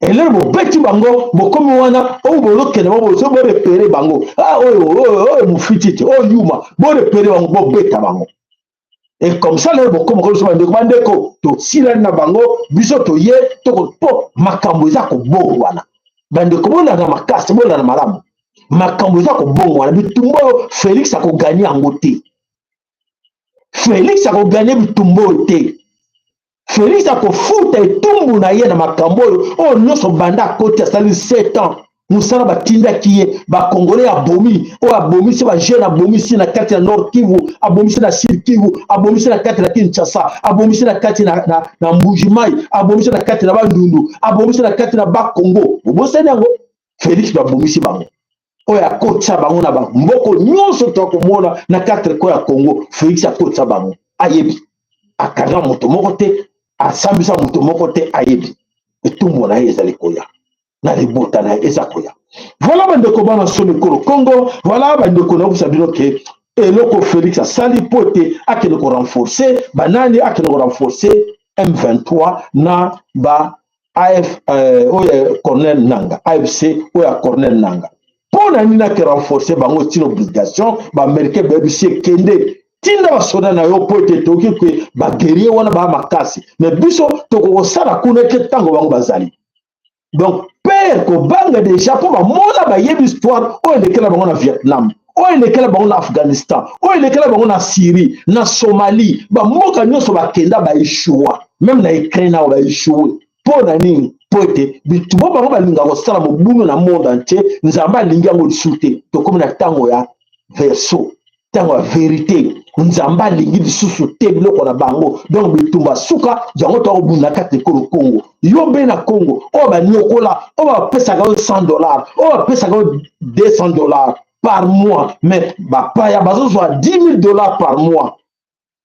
Elelo bobeti bango, bokomi wana oyo bozokende bango, bozo borepere bango. Ah, oyo oyo oyo mofiti te, oyo yuma, borepere bango, bobeta bango. Et comme ça lelo bokoma kobiso bandeko, bandeko tosilani na bango, biso toye toko, mpo makambo eza kobongwana. Bandeko, bolanda makasi, bolanda malamu, makambo eza kobongwana. Bitumba oyo Félix akoganye yango te. Félix akoganye bitumba oyo te. Félix akofuta etumbu na ye na makambo oyo oyo nyonso. Banda akoti, asali 7 ans mosala batindaki ye, bakongole abomi, oyo abomisi bajeune, abomisi na kati ya Nord Kivu, abomisi na Sud Kivu, abomisi na kati na Kinshasa, abomisi na kati na Mbujimai, abomisi na kati na Bandundu, abomisi na kati na Bakongo. Bobosani yango? Félix babomisi bango, oyo akotisa bango na bamboko nyonso tokomona na quatre coins ya Congo. Félix akotisa bango, ayebi, akanga moto moko te, asambisa moto moko te, ayebi etumbu na ye ezali koya na libota na ye, eza koya. Voilà, bandeko bana so mikolo Congo, voilà bandeko, nakosa bino ke eloko Félix asali mpo ete akende korenforcer banani, akende korenforcer M23 na ba AF oyo Corneille Nanga, AFC oyo ya Corneille Nanga. Mpo na nini ake renforcer bango? Ntina obligation, baaméricain bayebisi ekende tinda basoda na yo, mpo ete tokoki ke baguerrier wana baa makasi, mais biso tokokosala kuna te ntango bango bazali. Donc père kobanga déjà, mpo bamona, bayebi histoire oyo elekela bango na Vietnam, oyo elekela bango na Afghanistan, oyo elekela bango na Syrie, na Somalie, bamboka nyonso bakenda, baéchouer. Même na Ukraine awa baéchouer. Mpo na nini? Mpo ete bitumba bango balinga kosala mobulu na monde entier, Nzambe alingi yango lisusu te. Tokomi na ntango ya verso, ntango ya vérité. Nzambe alingi lisusu te biloko na bango. Donc bitumba suka yango tokobunda kati ekolo Kongo. Yo mpe na Kongo oyo baniokola, oyo bapesaka yo 100 $, oyo bapesaka yo 200 $ par mois, mais bapaya bazozwa 10 000 $ par mois,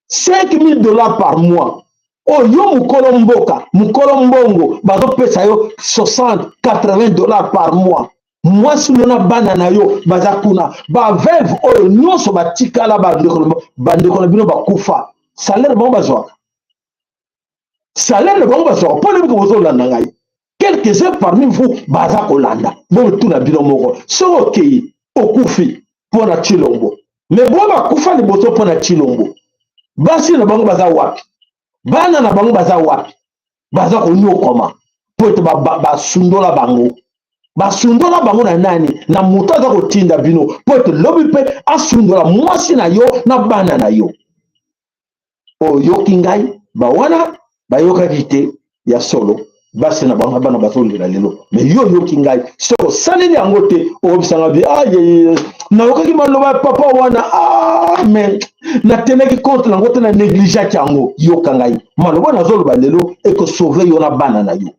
5 000 $ par mois. Oyo yo mokolo mboka, mokolo mbongo, bazopesa yo 60, 80 $ par mois. Mwasi no na bana na yo baza kuna, baveuve oyo nyonso batikala, bandeko na bino bakufa, salaire bango bazwaka, salaire na bango bazwaka. Mpo nini bozolanda ngai? Quelques-uns parmi vous baza kolanda. Botuna bino moko, soki okei okufi mpo na Tshilombo, mais bo bakufa liboso mpo na Tshilombo, basi na bango baza wapi? Bana na bango baza wapi? Baza konyokoma mpo ete basundola bango. Basundola bango na nani? Na moto aza kotinda bino mpo ete lobi mpe asundola mwasi na yo na bana na yo. Oyoki ngai? Bawana bayokaki te ya solo, basi na bango na bana bazondela lelo. Mais yo oyoki ngai, soki osaleli yango te, okobisanga bi ah, nayokaki maloba ya papa wana, ah, mais natenaki compte nango te, na négligeaki yango. Yoka ngai, maloba nazoloba lelo ekosauve yo na bana na yo.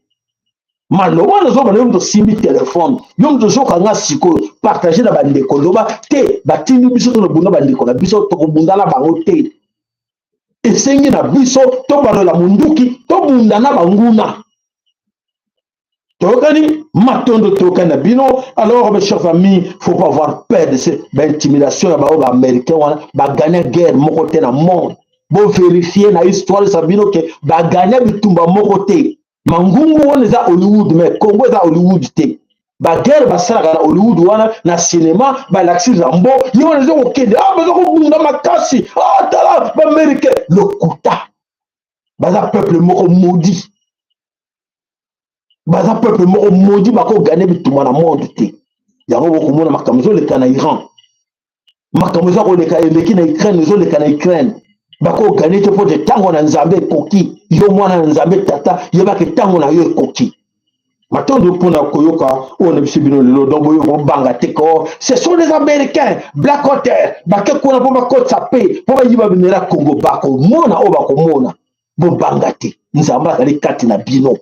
Maloba nazoba na yo moto osimbi telefone, yo moto ozoka nga sikoyo, partage na bandeko, loba te batindi biso tolobunda bandeko na biso, tokobunda na bango te. Esengi na biso tobalola munduki, tobunda na banguna. Toyokani? Matondo, toyokani na bino. Alors, mes chers amis, faut pas avoir peur de ce baintimidation ya baoyo baaméricain wana. Bagagna guerre moko te na monde. Boverifie na histoire eza bino ke bagagna bitumba moko te. Mangungu wana eza Hollywood, mais Congo eza Hollywood te. Baguerre basalaka na Hollywood wana, na cinéma, balakisi Rambo ye wana eza kokende, ah, baza kobunda makasi, ah, tala baaméricain. Lokuta. Baza peuple moko maudit, baza peuple moko maudit, bakogagner bitumba na monde te. Yango bokomona makambo ezoleka na Iran, makambo eza koleka, eleki na Ukraine, ezoleka na Ukraine. Bakogagner te, mpo te ntango na Nzambe ekoki. Yo mwana na Nzambe tata, yebaka ntango na yo ekoki. Matondo mpona koyoka oyo na biso bino lelo. Donc boyo kobanga te ko ce sont des Américains, Blackwater, bake kuna mpo bakotisa mpe mpo bayiba bendela Congo. Bakomona oyo bakomona. Bobanga te, Nzambe azali kati na bino.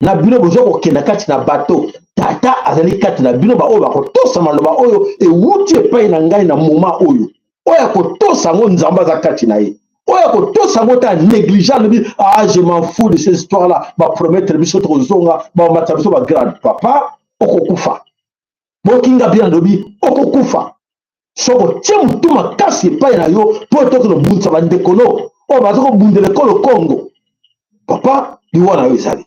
Na bino boza kokenda kati na bato, tata azali kati na bino. Baoyo bakotosa maloba oyo ewuti epai na ngai na moma oyo, oyo akotosa yango, Nzambe aza kati na ye. Oyo akotosa yango te, anéglige, alobi: "Ah, je m'en fous de ces histoires là bapromettre biso tokozonga, bamatisa biso bagrade." Papa, okokufa. Bokinga bien, alobi okokufa soki otie motu makasi epai na yo mpo etokende obundisa bandeko no oyo baza kobundela ekolo Kongo. Papa, liwa na yo ezali.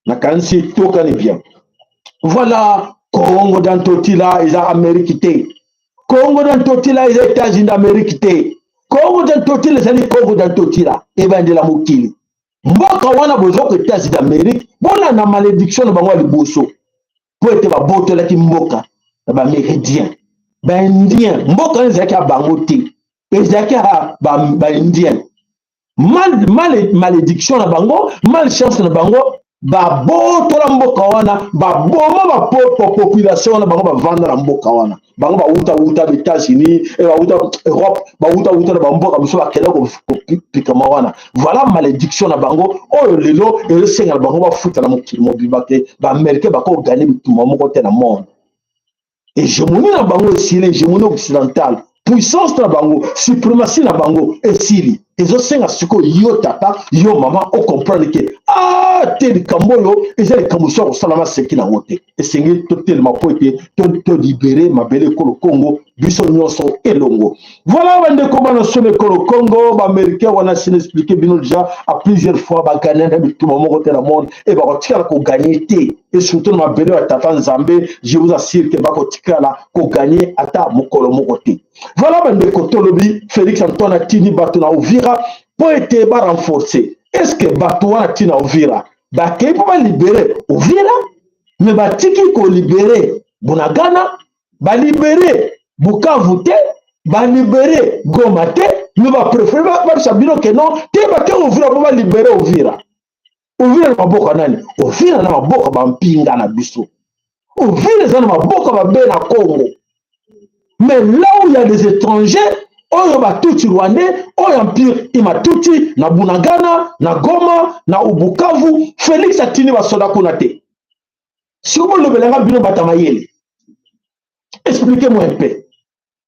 Nakanisi tokani bien. Voilà, Congo da Ntotila eza Amérique te, Congo da Ntotila eza États-Unis d'Amérique te. Congo da Ntotila ezali Congo da Ntotila, ebandela mokili. Mboka wana bozwaka États-Unis d'Amérique, bona na malédiction na bango ya liboso, mpo ete babotolaki mboka na baméridien, baindien. Mboka wana ezalaki ya bango te, ezalaki ya baindien. Mal, mal, malédiction na bango, malchance na bango, babotola mboka wana, baboma bapopulation wana. Bango bavanda na mboka wana, bango bauta-wuta baÉtats-Unis, bauta Europe, bauta-wuta na bamboka mosusu, bakenda kopikama wana. Voilà malédiction na bango oyo lelo ezosenga na bango bafuta na mokili mobimba te. Baaméricain bakogagner bitumba moko te na monde. Hégémonie na bango esili, hégémonie occidentale, puissance na bango, suprématie na bango esili. Ezosenga sikoyo yo tata, yo mama, ocomprendre ke a te, likambo oyo eza likambo so ya kosalama seki nango te. Esengeli totelema mpo ete tolibérer mabele ekolo Congo, biso nyonso elongo. Voilà, bandeko bana somo ekolo Congo, baaméricain wana, sina expliqué bino déjà à plusieurs fois, bagagner na bitumba moko te na monde e bakotikala kogagner te, et surtout na mabele ya tata Nzambe. Je vous assure ke bakotikala kogagner ata mokolo moko te. Voilà, bandeko, tolobi Félix Antoine atindi bato na Uvira mpo ete barenforcer. Est ce que bato wana ntina Uvira bakei mpo balibérer Uvira? Me batiki kolibérer Bunagana, balibérer Bukavu te, balibérer Goma te, me bapréférer babisa bino ke non te, bake Uvira mpo balibérer Uvira. Uvira na maboko nani? Uvira na maboko bampinga na biso. Uvira eza na maboko babe na Congo. Mais là où il y a des étrangers oyo batutsi rwandais, oyo empire imatutsi na Bunagana, na Goma, na Bukavu, Félix atindi basoda kuna te. Siko bolobelanga bino bato ya mayele, expliquez moi un peu,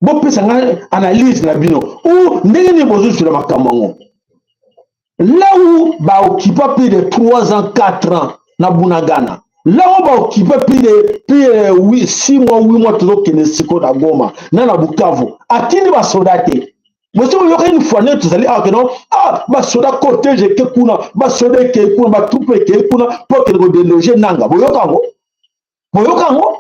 bopesa nga analyse na bino ou ndenge nini bozozwela makambo yango. Là où baoccupa plus de 3 ans, 4 ans na Bunagana, là où baoccupa plus de 8, 6 mois, 8 mois, tozokende sikoyo na Goma na Bukavu, atindi basoda te. Bosi boyoka une fois nde tozali awa ke non, ah, basoda, cortège eke kuna, basoda ekei kuna, batroupe ekei kuna mpo okende kodéloger Nanga. Boyoka yango? Boyoka yango?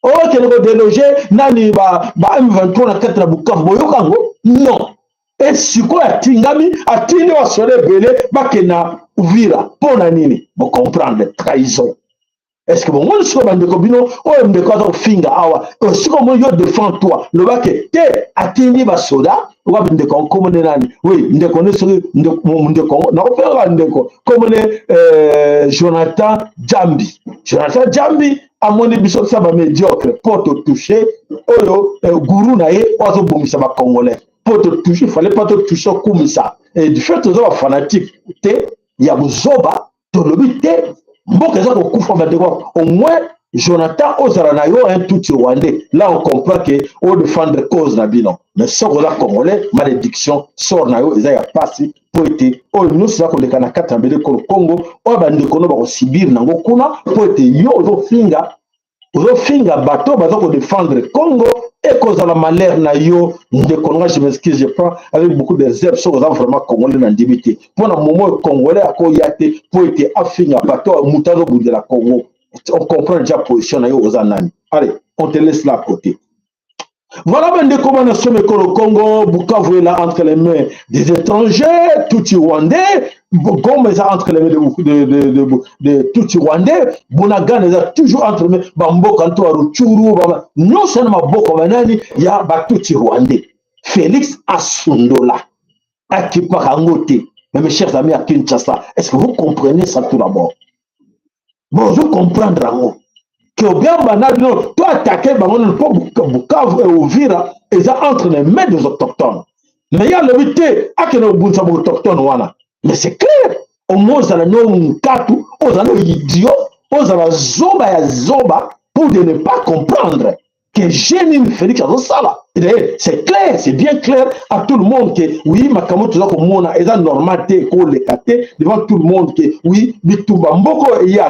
Okende kodéloger nani, ba M23 na kati na Bukavu? Boyoka yango? Non. E sikoyo atingami, atindi basoda ebele bakende na Uvira mpo na nini? Bocomprendre trahison. Est ce que bomoni sikoyo, bandeko, bino oyo ndeko aza kofinga awa, sikoyo omoni yo, défend toi, lobake te atindi basoda wapi? Ndeko nkomone nani? Oui, ndeko nde soki ndeko nakopengaka ndeko komone Jonathan Jambi. Jonathan Jambi amoni biso tosa bamédiocre mpo totouche oyo guru na ye oyo azobongisa bacongolais mpo totouche. Fallait pas totouche okumisa. Et du fait toza bafanatique te ya bozoba, tolobi te. Mboka eza kokufa bandeko. Au moins Jonathan ozala na yo un tutsi rwandais, là on comprend que o défendre cause na bino. Mais soki oza congolais, malédiction sort na yo eza ya pasi, mpo ete oyo nyonso eza koleka na kati na bele ekolo Congo, oyo bandeko no bakosibir nango kuna, mpo ete yo ozofinga, ozofinga bato baza kodefendre Congo, ekozala malheur na yo, ndeko nga. Je m'excuse, je prends avec beaucoup de réserve. Soki oza vraiment congolais, na ndimi te mpo na momo oyo congolais akoya te mpo ete afinga bato, moto azobundela Congo. On comprend déjà position na yo, oza nani. Allez, on te laisse là à côté. Voilà, bandeko bana somekolo Congo, Bukavu est là entre les mains des étrangers, Tutsi rwandais. Goma eza entre les mains de Tutsi rwandais. Bunagana eza toujours entre les mains, bamboka nto ya Rutshuru nyonso na maboko banani ya batutsi rwandais. Félix asundola, akipaka yango te. Mais mes chers amis à Kinshasa, est-ce que vous comprenez ça tout d'abord? Bon, ozo comprendre yango ke obiamba na bino to attaquer bango nano, mpo Bukavu e Uvira eza entre les mains des autochtones. Mais ye alobi te akende kobundisa baautochtone wana. Mais c'est clair, omo ozala no nkatu, ozala no idiot, ozala zoba ya zoba pour de ne pas comprendre que nini Félix azosala. D'ailleurs, c'est clair, c'est bien clair à tout le monde que oui, makambo toza komona eza normal te, ekoleka te devant tout le monde que oui, bitumba mboko ye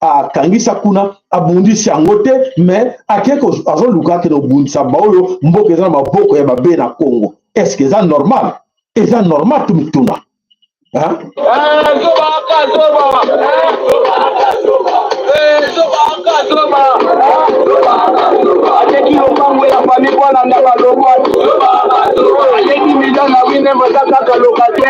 akangisa kuna, abundisi yango te, mais ake azoluka akende kobundisa baoyo mboka eza na maboko ya babe na Congo. Est ce que eza normal? Eza normal? Tumituna. Zoba aka zoba, zoba aka zoba, ateki lopango ya famille mpo alanda balobwa, ateki million na winembo, eza kaka loka te.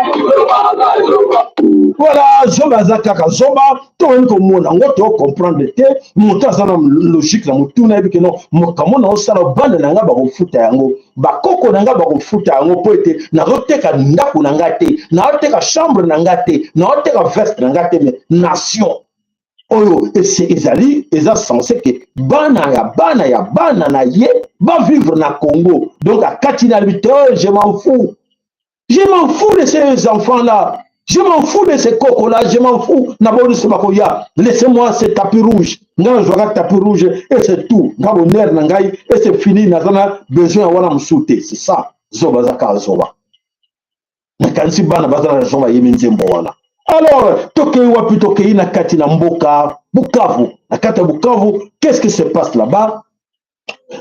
Voilà, zoba aza kaka zoba. Tokoki komona yango, tocomprendre te. Moto aza na logique na motuna yebi ke non, makambo na osala, bana na ngai bakofuta yango, bakoko na ngai bakofuta yango, mpo ete nazoteka ndako na ngai te, nazoteka chambre na ngai te, nazoteka veste na ngai te, mais nation oyo ezali eza censé ke bana ya bana ya bana na ye bavivre na Congo. Donc akati na alobi te: je m'en fous, je m'en fous de ces enfants là, je m'en fous de ces cocos là, je m'en fous na boliso bakoya. Laissez-moi ce tapis rouge. Ngai nazwaka tapis rouge et c'est tout. Nga bonheur na ngai et c'est fini, naza na besoin ya wana mosusu te. C'est ça, zoba aza kaka zoba. Nakanisi bana baza na raison, bayemi nzembo wana. Alors tokei wapi? Tokei na kati na mboka Bukavu. Na kati ya Bukavu, qu'est-ce qui se passe là-bas?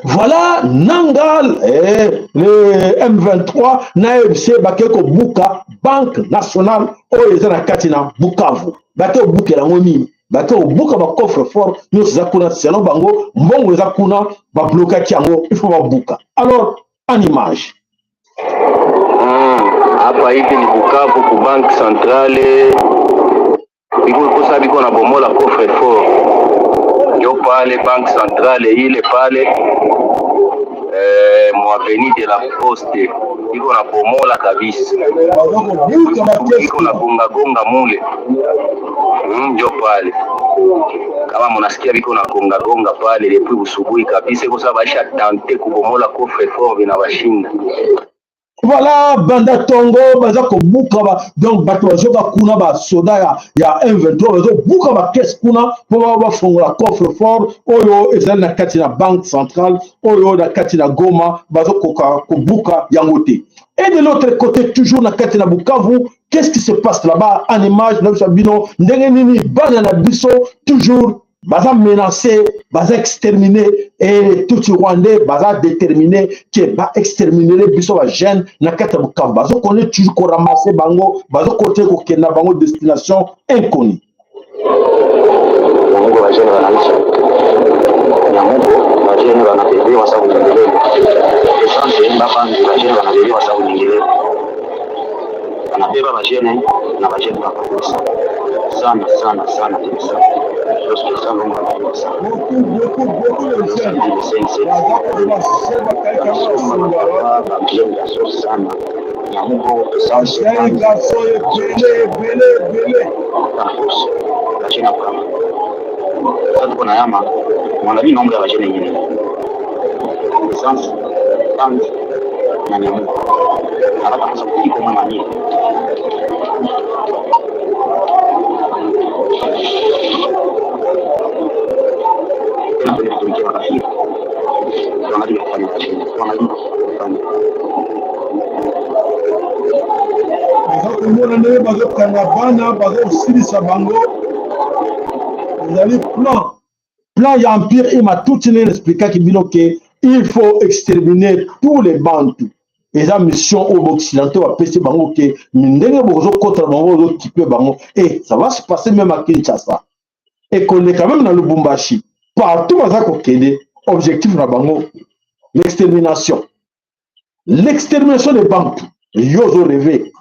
Voilà, Nanga, le M23 na FC bakei kobuka Banque nationale oyo eza na kati na Bukavu. Bakei kobukela yango nini? Bakei kobuka bacoffre fort nyonso eza kuna. Selon bango, mbongo eza kuna, bablokaki yango, il faut babuka. Alors, en image. Hapa hivi ni Bukavu ku Banque Centrale, biko kosa biko na bomola coffre fort, ndio pale Banque Centrale ile pale mu avenue de la Poste, iko na bomola kabisa, iko na gonga gonga mule, ndio pale kama munasikia biko na gonga gonga pale depuis busubuhi kabisa, iko sababu baisha tenter kubomola coffre fort, bina bashinda. Voilà, banda tongo baza kobuka ba, donc bato bazoka kuna, basoda ya M23 bazobuka bacaisse kuna mpo bafongola coffre fort oyo ezali na kati na Banque centrale oyo na kati na Goma. Bazokoka kobuka yango te. Et de l'autre côté, toujours na kati na Bukavu, qu'est-ce qui se passe là-bas? En image na biso bino ndenge nini bana na biso toujours baza menacé, baza exterminé, et tutsi rwandais baza déterminé ke baexterminer biso bajeune na kati ya Bukavu. Bazokone toujours koramasser bango, bazokote kokende na bango destination inconnue. Nyamugo bajene banaisha Nyamugo, bajene banabebewa sa kunyengelele essence bapanzi, bajene banabebewa sa kunyengelele, banabeba bajene na bajene bakabisa sana sana sana kabisa. Lorsque ça Mungu anajua sana. Beaucoup, beaucoup de jeunes. Basoma bapapa bajene garçon sana Nyamugo essence. Jeune garçon ebele ebele ebele. Campus bajene kama sasa tuko na yama mwangalie nombre ya bajene yenyewe essence panzi na Nyamugo haraka sasa iko mwana nini. Oza komona ndenge bazokanga bana, bazosilisa bango. Ezali plan plan ya empire ima tutsi ndenge expliquaki bino ke il faut exterminer tous les bantu. Eza mission oyo baoccidentaux bapesi bango ke ndenge bokozokota bango, bozokipe bango, et ça va se passer même à Kinshasa, ekoleka même na Lubumbashi, partout baza kokende. Objectif na bango, l'extermination, l'extermination des bantu. Yo ozorêver,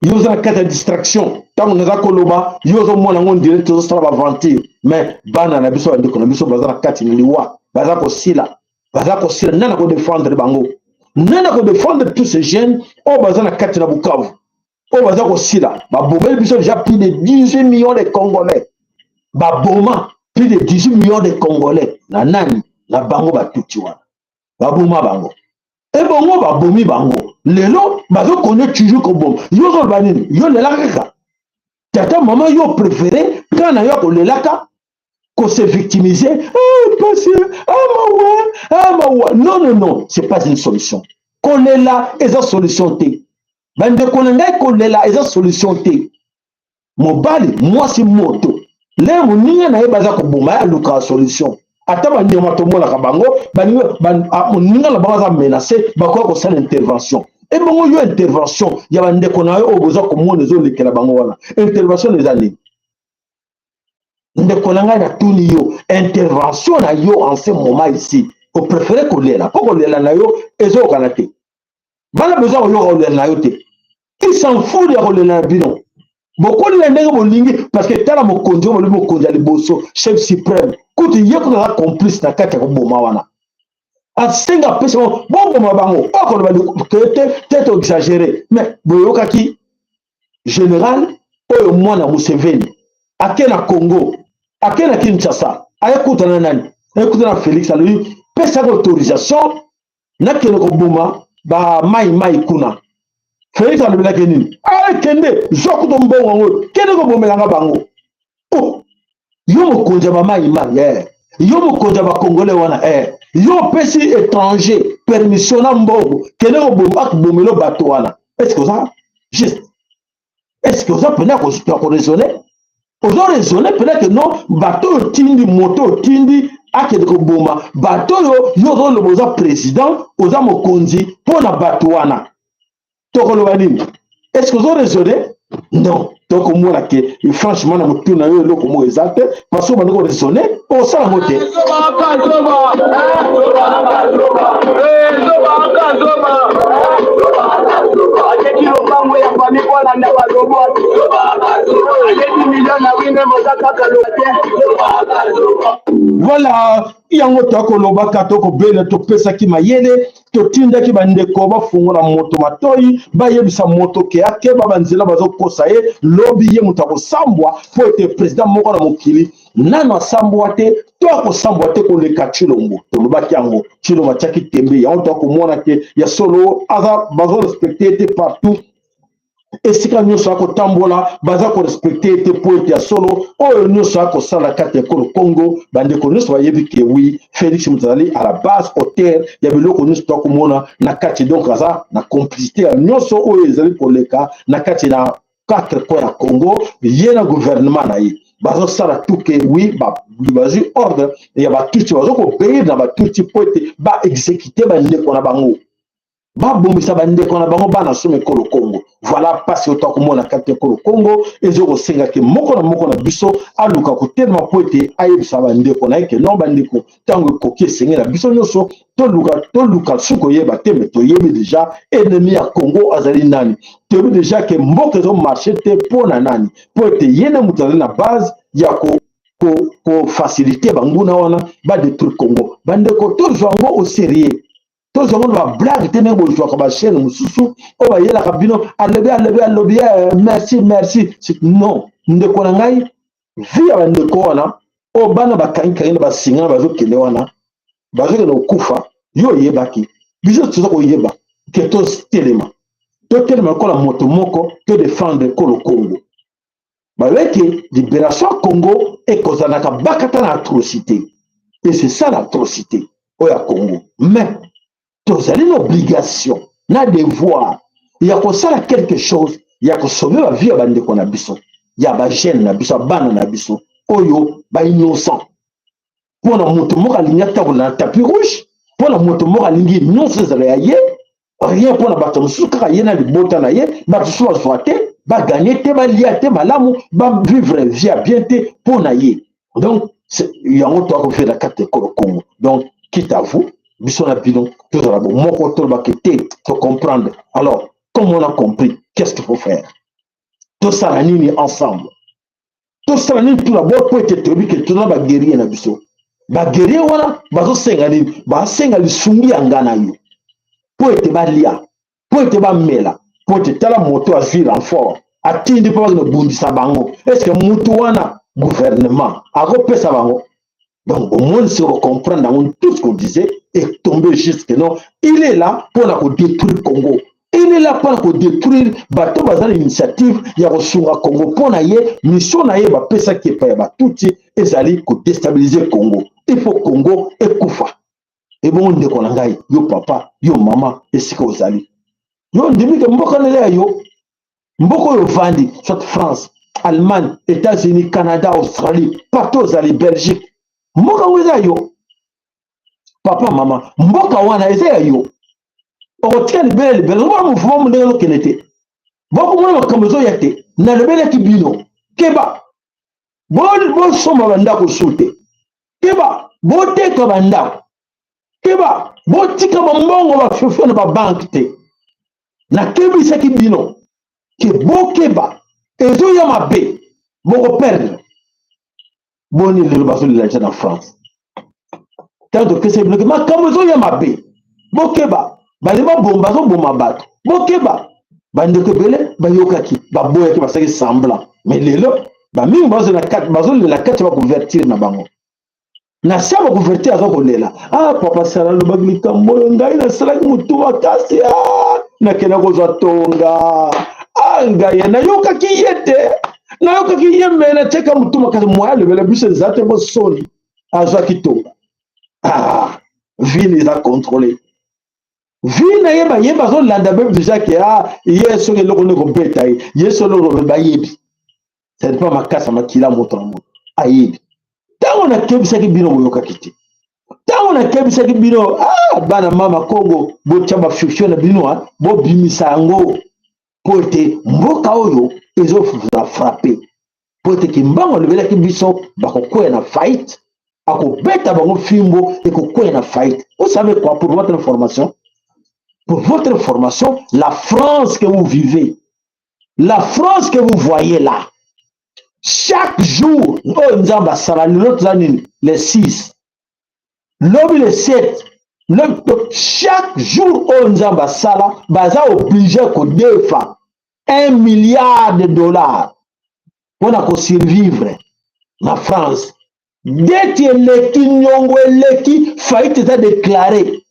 yo oza na kati ya distraction. Ntango naza koloba, yo ozomona yango ndire tozosala baaventure, mais bana na biso, bandeko na biso baza na kati na liwa, baza kosila, baza kosila. Nani akodéfendre bango? Nani akodéfendre tous ces jeunes oyo baza na kati na Bukavu, oyo baza kosila? Babomeli biso déjà plus de 18 millions de Congolais. Baboma plus de 18 millions de Congolais na nani? Na bango batuti wana. Baboma bango, ebongo babomi bango, lelo bazokone toujours koboma. Yo ozoloba nini? Yo lelaka kaka tata mama, yo préféré kaka na yo akolelaka, kose victimiser. Ah, pasi, ah, mawa, ah, mawa. Non, non, non, c'est pas une solution. Kolela eza solution te, bandeko na ngai. Kolela eza solution te. Mobali, mwasi, moto lelo moninga na ye baza koboma ye, alukaka solution. Ata bandeko tomonaka bango, moninga na bango aza menace, bakoka kosala intervention. Ebongo yo, intervention ya bandeko na yo oyo boza komona ezolekela bango wana, intervention eza nini? Ndeko na ngai, natuni yo, intervention na yo en ce moment ici, opréféré kolela, mpo kolela na yo ezokokana te. Bana besoin koyoka kolela na yo te, il s'en fout ya kolela na bino. Bokolela ndenge bolingi, parce que tala mokonzi oyo bolobi, mokonzi ya liboso, chef suprême, kutu ye kutu aza complice na kati ya koboma wana. Asenga, apesi bango, boboma bango. Oyo koloba te te, to exagéré, mais boyokaki général oyo mwana Museveni ake na Congo, ake na Kinshasa, ayekutana nani? Ayekutana na Félix. Alobi pesaka autorisation nakende koboma bamai mai kuna. Félix alobelaki nini? Akende, zwa kutu mbongo yango, kende kobomelanga bango. Oh, yo mokonzi ya bamai mai, eh. Yo mokonzi ya bakongole wana, eh. Yo opesi étranger permission na mbongo, kende koboma, akobomela bato wana. Est ce que oza juste? Est ce que oza mpena ya koraisonner? Ozo raisonner mpena ke non, bato oyo otindi, moto otindi akende koboma bato oyo, yo ozoloba oza président, oza mokonzi mpo na bato wana, tokoloba nini? Est ce que ozo raisonner? Non, tokomona ke franchement na motu na yo eloko moko eza te, parce que obandi koraisonner, osala yango te. Ateki lopango ya famille mpo alanda balobo, aleki million na wine moza kaka lote. Voilà, yango tokolobaka, tokobela. Topesaki mayele, totindaki bandeko bafungola moto matoi, bayebisa moto ke akeba, banzela bazokosa ye. Lobi ye moto akosambwa, mpo ete président moko na mokili nano asambwa te to akosambwa te koleka Tshilombo. Tolobaki yango, Tshilombo atiaki tembe. Yango toakomona ke ya solo aza, bazorespecter te partout. Esika nyonso akotambola, baza korespecter te, mpo ete ya solo oyo nyonso akosala kati ya ekolo Congo, bandeko nyonso bayebi ke oui, Félix moto azali à la base, auteur ya biloko nyonso toakomona na kati. Donc aza na complicité ya nyonso oyo ezali koleka na kati na quatre coins ya Congo. Ye na gouvernement na ye bazosala tout ke oui, bazwi ordre ya batutsi, bazokoobéir na batutsi mpo ete baexécuter bandeko na bango, babomisa bandeko na bango, bana somo ekolo Congo. Voilà mpasi oyo tokomona kati ekolo Congo. Ezokosengaki moko na moko na biso aluka kotelema mpo ete ayebisa bandeko na ye ke non, bandeko, ntango ekoki, esengeli na biso nyonso toluka, toluka soki koyeba te. Mais toyebi déjà ennemi ya Congo azali nani. Toyebi déjà ke mboka ezomarcher te mpo na nani? Mpo ete ye nde moto azali na base ya ko kofaciliter banguna wana badétruire Congo. Bandeko, tozwa yango au sérieux, tozwa yango na bablague te, ndenge bozwaka bachaîne mosusu oyo bayelaka bino, alobi, alobi, alobi, merci, merci. Non, ndeko na ngai, vie ya bandeko wana oyo bana bakangikangi na basinga na bazokende wana, bazokende kokufa. Yo oyebaki, biso toza koyeba ke totelema, totelema lokola moto moko, todéfendre ekolo Congo. Balobi libération Congo ekozalaka bakata na atrocité. Et c'est ça l'atrocité oyo ya Congo. Mais tozali na obligation na devoir ya kosala quelque chose ya kosauve bavie ya bandeko na biso, ya bajeune na biso, ya bana na biso oyo bainnocent. Mpo na moto moko alingi atambola na tapis rouge, mpo na moto moko alingi nyonso ezala ya ye, rien mpo na bato mosusu, kaka ye na libota na ye. Bato mosusu bazwa te, baganye te, balia te malamu, bavivre vie ya bien te mpo na ye. Donc yango toakovivre na kati ya ekolo Congo. Donc quitte à vous, biso na bino tozala bomoko, tolobaki te, tocomprendre. Alors, comme on a compris, qu'est-ce qu'il faut faire? Tosala nini ensemble? Tosala nini tout d'abord? Mpo ete toyebi ke toza baguerrier na biso. Baguerrier wana bazosenga nini? Basenga lisungi ya nga na yo mpo ete balia, mpo ete bamela, mpo ete tala moto azwi renfort, atindi mpo bakende kobundisa bango. Est-ce mutu wana gouvernement akopesa bango? Donc omoni siko bocomprendre yango. Tout ce qu'on disait est tombé juste que non, il est là mpona kodétruire Congo, il est là mpona kodétruire bato baza na initiative ya kosunga Congo. Mpo na ye, mission na ye bapesaki epai ya Batutsi ezali kodéstabiliser Congo. Il faut Congo ekufa. Ebongo ndeko na ngai, yo papa, yo mama, esika ozali, yo ndimi ke mboka nele ya yo, mboka oyo ovandi, soit France, Allemagne, États-Unis, Canada, Australie, partout ozali, Belgique, mboka yango eza yo. Papa, mama, mboka wana eza ya yo, okotika libele libele. Ozomona mouvement mo ndenge ezokende te, bokomona makambo ezoya te. Nalobelaki bino, keba, bosomba bandako su te, keba, boteka bandako, keba, botika bambongo bafiofi na babanke te. Nakebisaki bino ke bokeba, ezoya mabe, bokoperdre. Boni lelo bazolela ja na France? Ntango topesa bino ke makambo ezoya mabe, bokeba, bali babomba, bazoboma bato, bokeba. Bandeko ebele bayokaki, baboyaki, basalaki semblant. Mais lelo bamingi bazolela kati ya bacouverture na bango, na se ya bacouverture aza kolela: "Ah, papa Sala alobaki likambo oyo, ngai nasalaki motu makasi, ah, nakenda kozwa tonga. Ah, ngai nayokaki ye te, nayokaki ye, me natiaka motu makasi." Moya alobela biso eza te, bosoni azwaki tonga. Ah, ville eza contrôlé, vie na ye bayebi, azolanda be déjà ke ah, ye soki eloko nde kobeta ye, ye soki eloko bayebi. Ça dépend makasi ya makila moto na moto ayebi. Ntango nakebisaki bino, boyokaki te. Ntango nakebisaki bino: "Ah, bana mama Kongo, botya bafiction na bino, bobimisa yango mpo ete mboka oyo ezozala frappe, mpo ete Kimbango alobelaki biso bakokwea na faillite, akobeta bango fimbo, ekokwea na faillite." Vous savez quoi? Pour votre information, pour votre information, la France que vous vivez, la France que vous voyez là, chaque jour oyo Nzambe asala, lelo toza nini? Le 6, lobi le 7. Chaque jour oyo Nzambe asala, baza obligé kodefa 1 milliard de dollars mpona kosurvivre na France. Dette eleki, niongo eleki, faillite eza déclaré.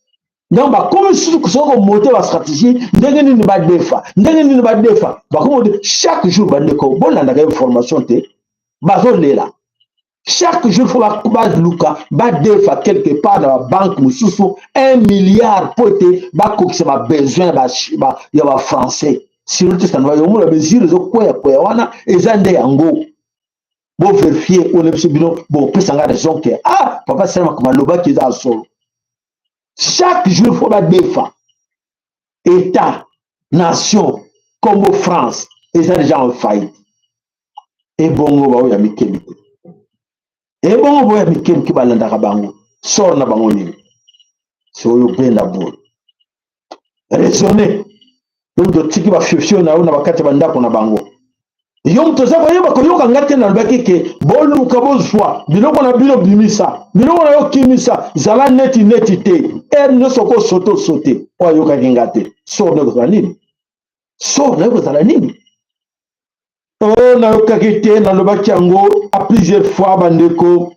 Donc bakomi susu soki komonter bastratégie ndenge nini badefa, ndenge nini badefa. Bakomi chaque jour. Bandeko, bolandaka information te, bazolela chaque jour. Faut baluka badefa quelque part na babanke mosusu 1 milliard mpo ete bakokisa babesoin ya bafrançais. Sinon te, sana yomona mesure ezokweyakwea wana, eza nde yango. Bovérifier oyo na biso, bino bopesanga raison ke ah, papa Sala makambo alobaki eza ya solo. Chaque jour faut badefa. État nation Congo, France eza déjà en faillite. Ebongo baoyo ya mike mike, ebongo boyo ya mike mike balandaka bango, sort na bango nini? So oyo obenda boye, raisonne. Yo moto otiki bafiofio na yo na bakati ya bandako na bango, yo moto oza koyeba koyoka nga te. Nalobaki ke boluka bozwa biloko na bino, bimisa biloko na yo, kimisa, zala neti neti te, ere nyonso kosote osote. Oyo ayokaki nga te, sort na ekozala nini? Sort na ekozala nini? Oyo nayokaki te, nalobaki yango à plusieurs fois, bandeko.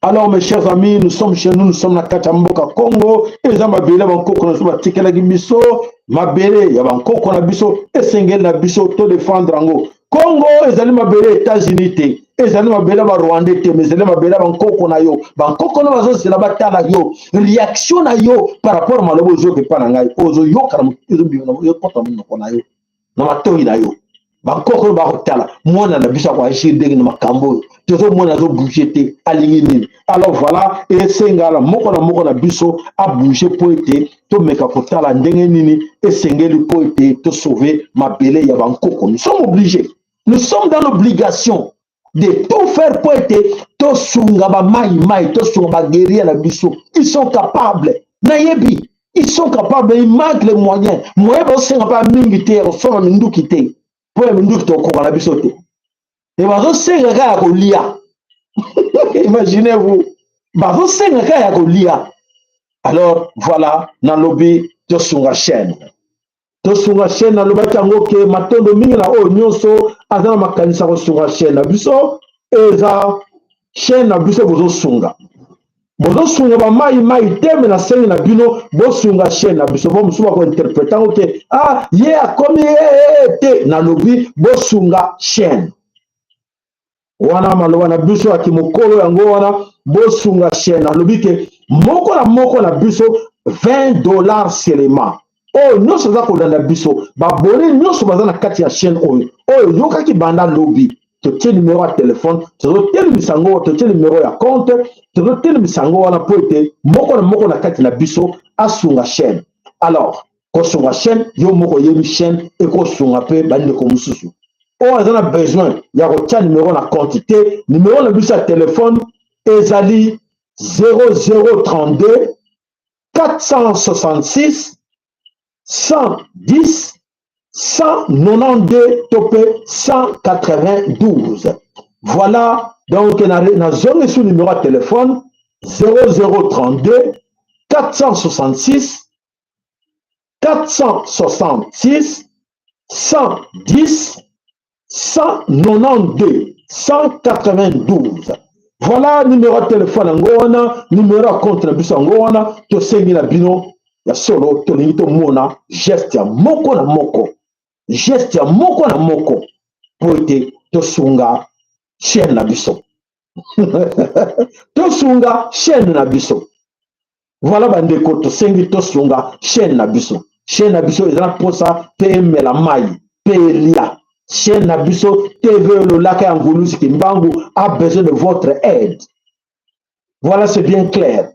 Alors, mes chers amis, nous sommes chez nous, nous sommes na kati ya mboka Congo. Eza mabele ya bankoko na biso batikelaki biso, mabele ya bankoko na biso. Esengeli na biso to défendre yango. Congo ezali mabele États-Unis te, ezali mabele ya barwandais te, mais ezali mabele ya bankoko na yo. Bankoko na bazozela batala yo réaction na yo par rapport maloba ozoyoka epai na ngai, ozoyoka ezokota monoko na yo na matoi na yo. Bankoko oyo bakotala mwana na biso akoagir ndenge na makambo oyo tozomona azobouge te, alingi nini? Alors voilà, esengala moko na moko na biso abouge mpo ete tomeka kotala ndenge nini esengeli mpo ete tosauve mabele ya bankoko. Nous sommes obligés, nous sommes dans l'obligation de tout faire mpo ete tosunga bamai mai, tosunga baguerrier na biso. Ils sont capables, nayebi ils sont capables, ils manquent les moyens. Moyen bazosenga mpe mingi te ya kosomba minduki te, mpo ya minduki tokoka na biso te, e bazosenga kaka ya kolia. Imaginez-vous, bazosenga kaka ya kolia. Alors voilà, nalobi tosunga chaîne, tosunga chaîne. Nalobaki yango ke matondo mingi na oyo nyonso aza na makanisi ya kosunga chaîne na biso. Eza chaîne na biso, bozosunga, bozosunga bamai mai te, me nasengi na bino bosunga chaîne na biso. Bo mosusu bakointerprete yango te, ah ye akomi ye te. Nalobi bosunga chaîne wana, maloba na biso ya kimokolo yango wana, bosunga chaîne. Nalobi ke moko na moko na biso $20 seulement. Oyo nyonso aza kolanda biso, babone nyonso baza na kati ya chaîne oyo, oyo oyokaki banda lobi, totie numero ya telefone, tozotelemisa yango, totie numero ya compte, tozotelemisa yango wana mpo ete moko na moko na kati na biso asunga chaîne. Alors kosunga chaîne, yo moko oyebi chaîne ekosunga mpe bandeko mosusu. Oyo aza na besoin ya kotia numero na compte te, numero na biso ya telefone ezali 0032 466 110 192 to mpe 192. Voilà, donc nazongisi numéro ya telefone 0032 466 466 110 192 192. Voilà numéro ya telefone yango wana, numéro ya compte na biso yango wana. Tosengi na bino ya solo, tolingi tomona geste ya moko na moko, geste ya moko na moko mpo ete tosunga chaîne na biso, tosunga chaîne na biso. Voilà bandeko, tosengi tosunga chaîne na biso. Chaîne na biso eza na mposa mpe emela mai mpe elia. Chaîne na biso TV Lolaka ya Nguluzi Kimbangu a besoin de votre aide. Voilà, c'est bien clair.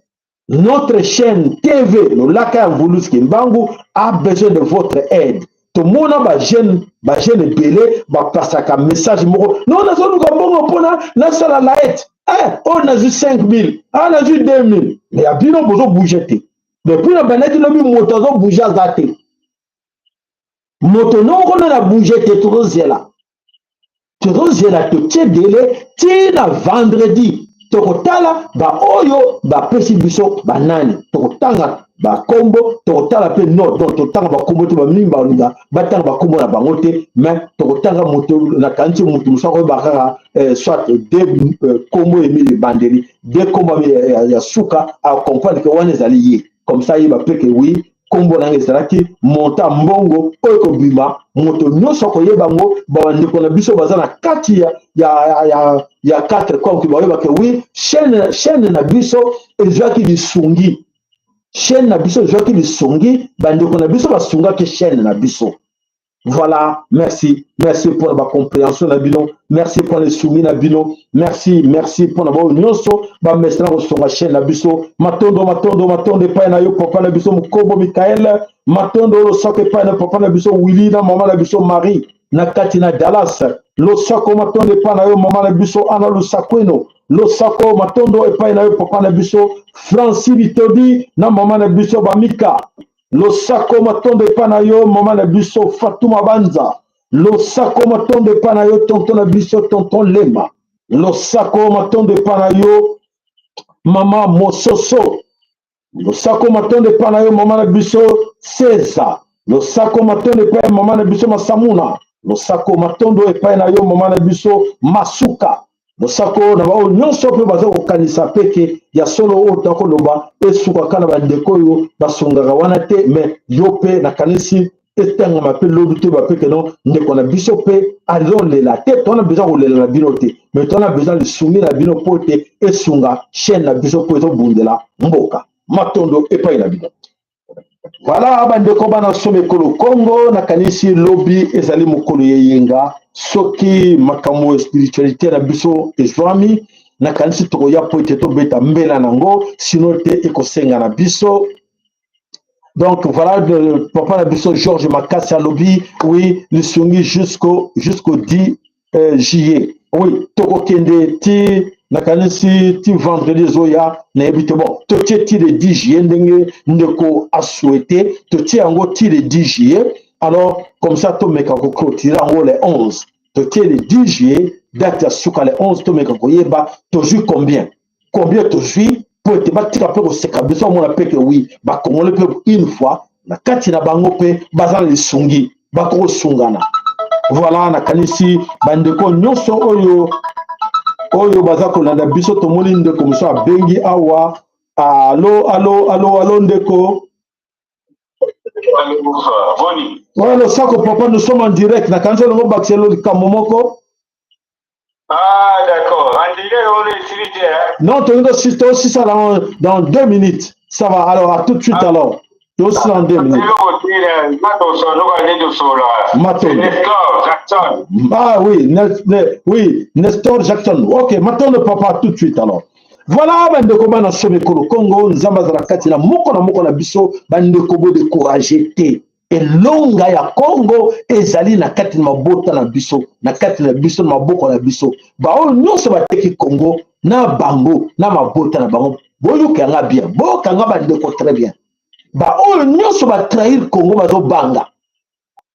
Notre chaîne TV Lolaka ya Nguluzi Kimbangu a besoin de votre aide. Tomona bajeune, bajeune ebele bapasaka message moko: no, nazoluka mbongo mpona nasala laete, oyo nazwi 5000, ah nazwi 2000. Mais ya bino bozobouge te. Depuis na bandaki lobi, moto azobouge aza te, moto noko nano abouge te. Tozozela, tozozela, totie délai ntina vendredi, tokotala baoyo bapesi biso banani, tokotanga bakombo, tokotala mpe no. Donc totanga bakombo te, bamingi balinga batanga bakombo na bango te, mais tokotanga moto. Nakanisi moto mosu akoyeba kaka soit de kombo emi ebandeli, de kombo ya suka, acomprendre ke wana ezali ye. Comme ça yeba mpe ke oui, nkombo na yango ezalaki monta mbongo oyo ekobima, moto nyonso akoyeba yango. Bandeko na biso baza na kati ya 4 compte bayeba ke oui, chaîne na biso ezwaki lisungi, chaîne na biso ezwaki lisungi, bandeko na biso basungaki chaîne na biso. Voilà, merci, merci pour la compréhension na bino, merci pour lisungi na bino, merci, merci pour na bao nyonso bamesana kosunga chaîne na biso. Matondo, matondo, matondo epai na yo papa na biso Mokobo Mikael, matondo losako epai na papa na biso Willi na mama na biso Marie na kati na Dallas. Losako, matondo epai na yo mama na biso Ana Lusakweno. Losako, matondo epai na yo papa na biso Francis Bitodi na mama na biso Bamika. Losako, matondo epai na yo mama na biso Fatuma Banza. Losako, matondo epai na yo tonton na biso tonton Lema. Losako, matondo epai na yo mama Mososo. Losako, matondo epai na yo mama na biso César. Losako, matondo epai ya mama na biso Masamuna. Losako, matondo epai na yo mama na biso Masuka. Losako na baoyo nyonso mpe baza kokanisa peke ya solo oyo takoloba esukaka na bandeko oyo basungaka wana te, mais yo mpe nakanisi. Etangama mpe lobi toyeba mpe keno ndeko na biso mpe azolela te. Toza na besoin kolela na bino te, mais toza na besoin lisungi na bino mpo ete esunga chaîne na biso mpo ezobundela mboka. Matondo epai na bino. Voilà, bandeko bana somo ekolo Congo, nakanisi lobi ezali mokolo ya eyenga. Soki makambo ya spiritualité na biso ezwami, nakanisi tokoya mpo ete tobeta mbela nango, sino te ekosenga na biso. Donc voilà, de, papa na biso Georges Makasi alobi oui, lisungi jusqu'au 10 juillet. Oui, tokokende ti nakanisi ti vendredi ezoya, nayebi te. Bon, totie ti le 10 juillet ndenge ndeko asouhaite, totie yango ti le 10 juillet. Alors comme ça tomeka koclôturer yango le 11. Totie le 10 juillet, date ya suka le 11, tomeka koyeba tozwi combien tozwi, mpo ete batika mpe koseka biso, bamona mpe ke oui, bakongole mpe une fois na kati na bango mpe baza na lisungi, bakokosungana. Voilà, nakanisi bandeko nyonso oyo baza kolanda biso, tomoni ndeko mosusu abengi awa. Alo, alo, alo, alo, ndeko. Allô, bonsoir. Boni. Voilà, losako papa, nous sommes en direct. Nakanisi olongo bakiselo likambo moko. Ah, d'accord. En direct, on est ici, hein? Non, tolingi tosisa dans 2 minutes. Ça va, alors à tout de suite. Alors tosisa dans 2 minutes. Eloko te, nga tosoloka nde tosolola. Matondo. Nestor Jackson. Ah oui, oui, Nestor Jackson. Ok, matondo papa, tout de suite alors. Voilà, bandeko bana somo ekolo Congo, Nzambe azala kati na moko na moko na biso. Bandeko, bodécourage te. Elonga ya Congo ezali na kati na mabota na biso, na kati na biso, na maboko na biso. Baoyo nyonso bateki Congo na bango na mabota na bango, boyoka yanga bien, boyokanga bandeko très bien. Baoyo nyonso batrahir Congo bazobanga.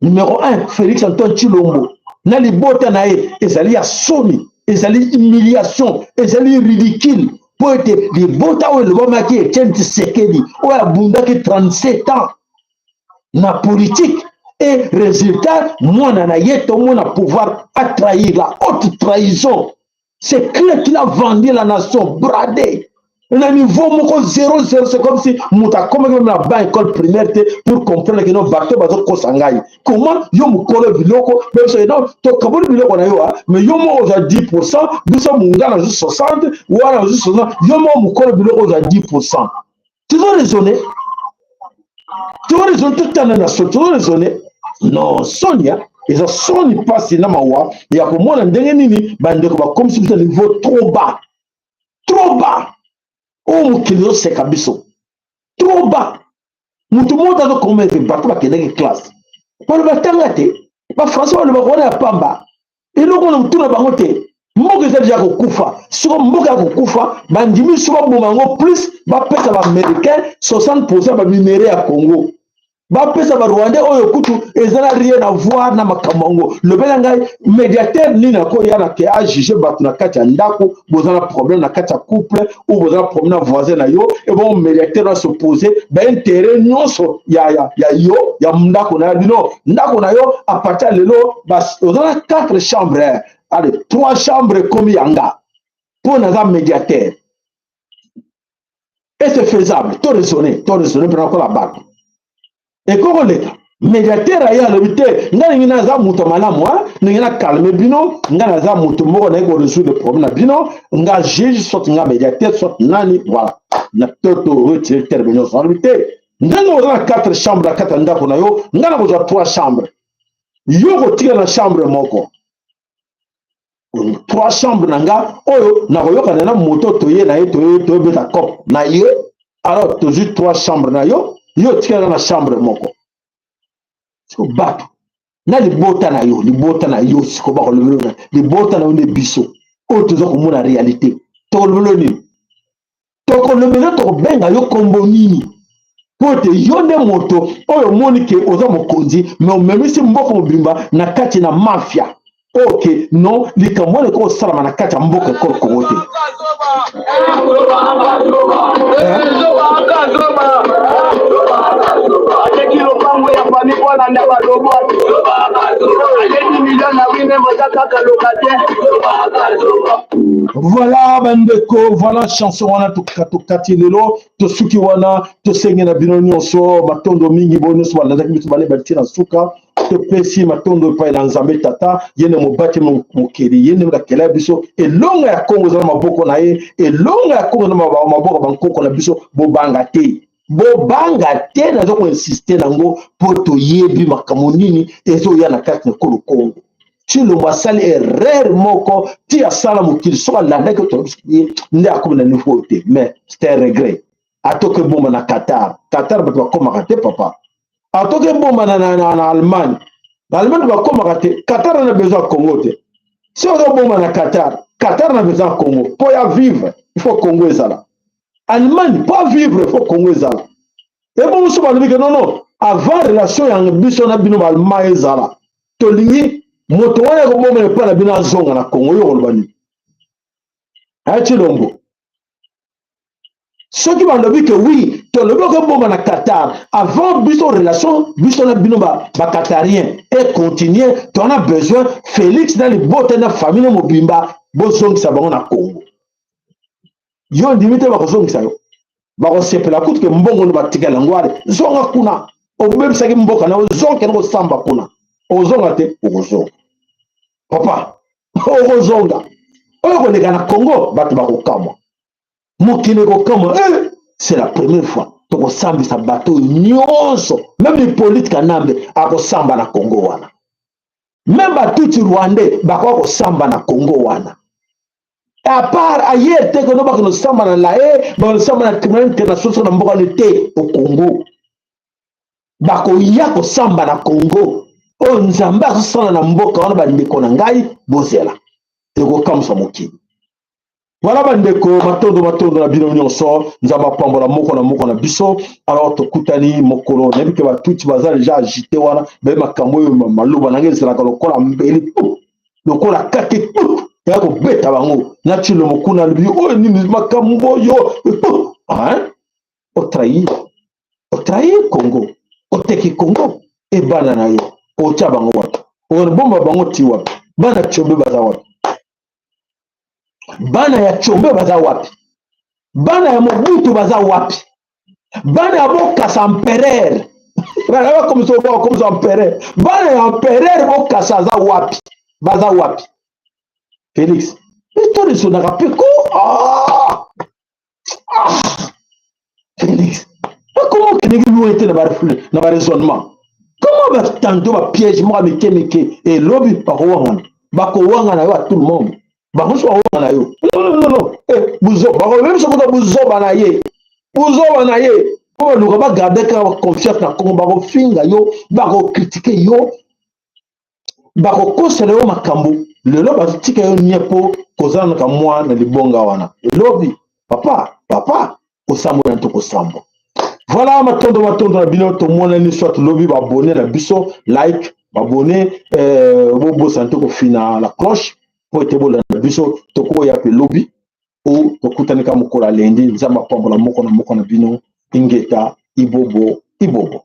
Numéro 1, Félix Antoine Tshilombo na libota na ye. Ezali ya soni, ezali humiliation, ezali ridicule, mpo ete libota oyo elobamaki Etienne Tshisekedi, oyo abundaki 37 ans na politique, et résultat mwana na ye tomona pouvoir atrahir, la haute trahison. C'est clair qu'il a vendu la nation, bradé na niveau moko 0 0. C'est comme si moto akomaki même na ba école primaire te pour comprendre que no, bato bazokosa ngai. Comment yo mokolo biloko, biso non, tokaboli biloko na yo, mais yo moko ozwa 10%, biso monga nazwi 60, wana ozwi 60, yo moko mokolo biloko ozwa 10%? Tozo raisonner, tozo raisonner, totana na so, tozo raisonner. Non, sonia, eza soni, mpasi na mawa ya komona ndenge nini bandeko bakomisi biso niveau trop bas, trop bas, oyo mokili ezoseka biso, trop bas. Moto moko azokomete, bato bakendaki classe, baloba tanga te, bafrançais balobaka wana ya pamba, eloko na motuna bango te. Mboka eza deja kokufa. Siko mboka ya kokufa, bandimi so baboma yango, plus bapesa baaméricain 60% baminerais ya Congo, bapesa barwandais oyo kutu eza na rien à voir na makambo yango. Lobela ngai, médiateur nini akoya na ke ajuge bato na kati ya ndako? Boza na problème na kati ya couple ou boza na problème na voisin na yo, ebongo médiateur na s'oppose baintérêt nyonso ya yo, ya ndako na yo. Bino ndako na yo, à partir ya lelo oza na quatre chambre, allez, trois chambre ekomi yanga mpo naza médiateur. Et c'est faisable? To raisonner, to raisonner mpena kola bato ekokoleka. Médiateur aye, alobi te: ngai ndenge naza moto malamu, ndenge na calme bino, ngai naza moto moko naye korésoudre problème na bino, nga juge, soit nga médiateur, soit nani. Voilà, na to to retire terme nyonso. Alobi te: ndenge oza na quatre chambre na kati ya ndako na yo, ngai na kozwa trois chambre, yo kotikala na chambre moko. Trois chambre na nga oyo nakoyokana na moto toye na ye, toyebeta cop na ye. Alors tozwi trois chambre na yo, yo otikala na chambre moko. Siko bato na libota na yo, libota na yo, siko bakolobelo libota na yo nde biso oyo toza komona réalité. Tokolobelo nini? Tokolobelo, tokobenga yo kombo nini? Mpo ete yo nde moto oyo omoni ke oza mokonzi, me omemisi mboka mobimba na kati na mafia. Ok, non, likambo wana ekosalama na kati ya mboka ekolo Kongo te. Ateki lopango ya famille mpo alanda balobo, aleki milio na. Voilà bandeko, voilà chanson wana tokati lelo, tosuki wana, tosengi na bino nyonso matondo mingi, bo nyonso balandaki biso bale batie na suka. Topesi matondo epai na Nzambe Tata, ye nde mobati mokeli, ye nde akela biso. Elonga ya Kongo eza na maboko na ye, elonga ya Kongo eza na maboko ya bankoko na biso. Bobanga te, bobanga te, naza koinsiste nango mpo toyebi makambo nini ezoya na kati na ekolo Kongo. Tshilombo asali erreur moko ti asala mokili, soki alandaki ye nde akomi na niveau oyo te, mais c'est un regret. Atoki ebomba na Qatar, Qatar bato bakomaka te papa. Atoki ebomba na, na, na, na Allemagne, na Allemagne bakomaka te. Qatar na besoin ya Congo te. Soki ozobomba na Qatar, Qatar na besoin ya Congo mpo ya vivre, il faut Congo ezala. Allemagne mpo vivre, il faut Congo ezala. Ebongo so balobi ke non, non, avant relation ya biso na bino baallemand ezala, tolingi moto wana ekobomela epai na bino azonga na Congo, yo koloba nini? Aya Tshilombo, soki balobi ke oui, tolobi okobomba na Qatar, avant biso relation biso na bino baQatarien ba econtinue, toana besoin Félix na libota na famille mobimba bozongisa bango na Congo. Yo ndimi te, bakozongisa yo, bakosepela kutu ke mbongo no batikala yango. Ale zonga kuna, obebisaki mboka na ozonga, kende kosamba kuna. Okozonga te, okozonga papa, okozonga. Oyo koleka na Congo, bato bakokamwa, mokili ekokamwa. Eh, c'est la première fois tokosambisa bato oyo nyonso, même Hippolyte Kanambe akosamba na Congo wana, même batutsi rwandais bakoka kosamba na Congo wana, à part ailleurs te. Kono bakende kosamba na La Haye, bakosamba na tribunal international na mboka wana te. Au Congo bakoya kosamba na Congo. Oyo Nzambe azosala na mboka wana, bandeko na ngai, bozela, ekokamwisa mokili. Voilà bandeko, matondo, matondo na bino nyonso. Nzambe apambola moko na moko na biso. Alors tokutani mokolo. Nayebi ke batuti baza déjà agité wana, baye makambo oyo maloba na ngai ezalaka lokola mbeli, lokola kake ya kobeta bango na Tshilombo kuna. Alobi oyo nini makambo oyo? Otrahir, otrahir Congo, oteki Congo. Ebana na yo otya bango wapi? Okobomba bango ti wapi? Bana Tshombe baza wapi? Bana ya Tshombe baza wapi? Bana ya Mobutu baza wapi? Bana ya Bokasa empereur, bakomisa, bakomisa empereur, bana ya empereur Bokasa aza wapi? Baza wapi? Félix, histoire esonaka mpe ko. Ah! Ah! Félix, bakoma okendeki loin te na baraisonnement. Comment batando bapiège moko ya mike mike, elobi bakowangana, bakowangana yo, a tout le monde, bango so bakowangana yo. Non, non, non, eh, buzoba, bakolobi biso kuta buzoba na ye, buzoba na ye, mpo baluka bagarde kaka confiance na Kongo. Bakofinga yo, bakocritiquer yo, bakokosela yo makambo. Lelo batika yo nie mpo kozalaka mwa na libonga wana. Elobi papa, papa kosambwa na tokosambwa. Voilà, matondo, matondo na bino. Tomonani soit lobi. Babone na biso, like, babone, bobosana te kofina la cloche mpo ete bolanda biso. Tokoya mpe lobi o tokutani ka mokolo ya lundi. Nzambe apambola moko na moko na bino. Ingeta, ibobo, ibobo.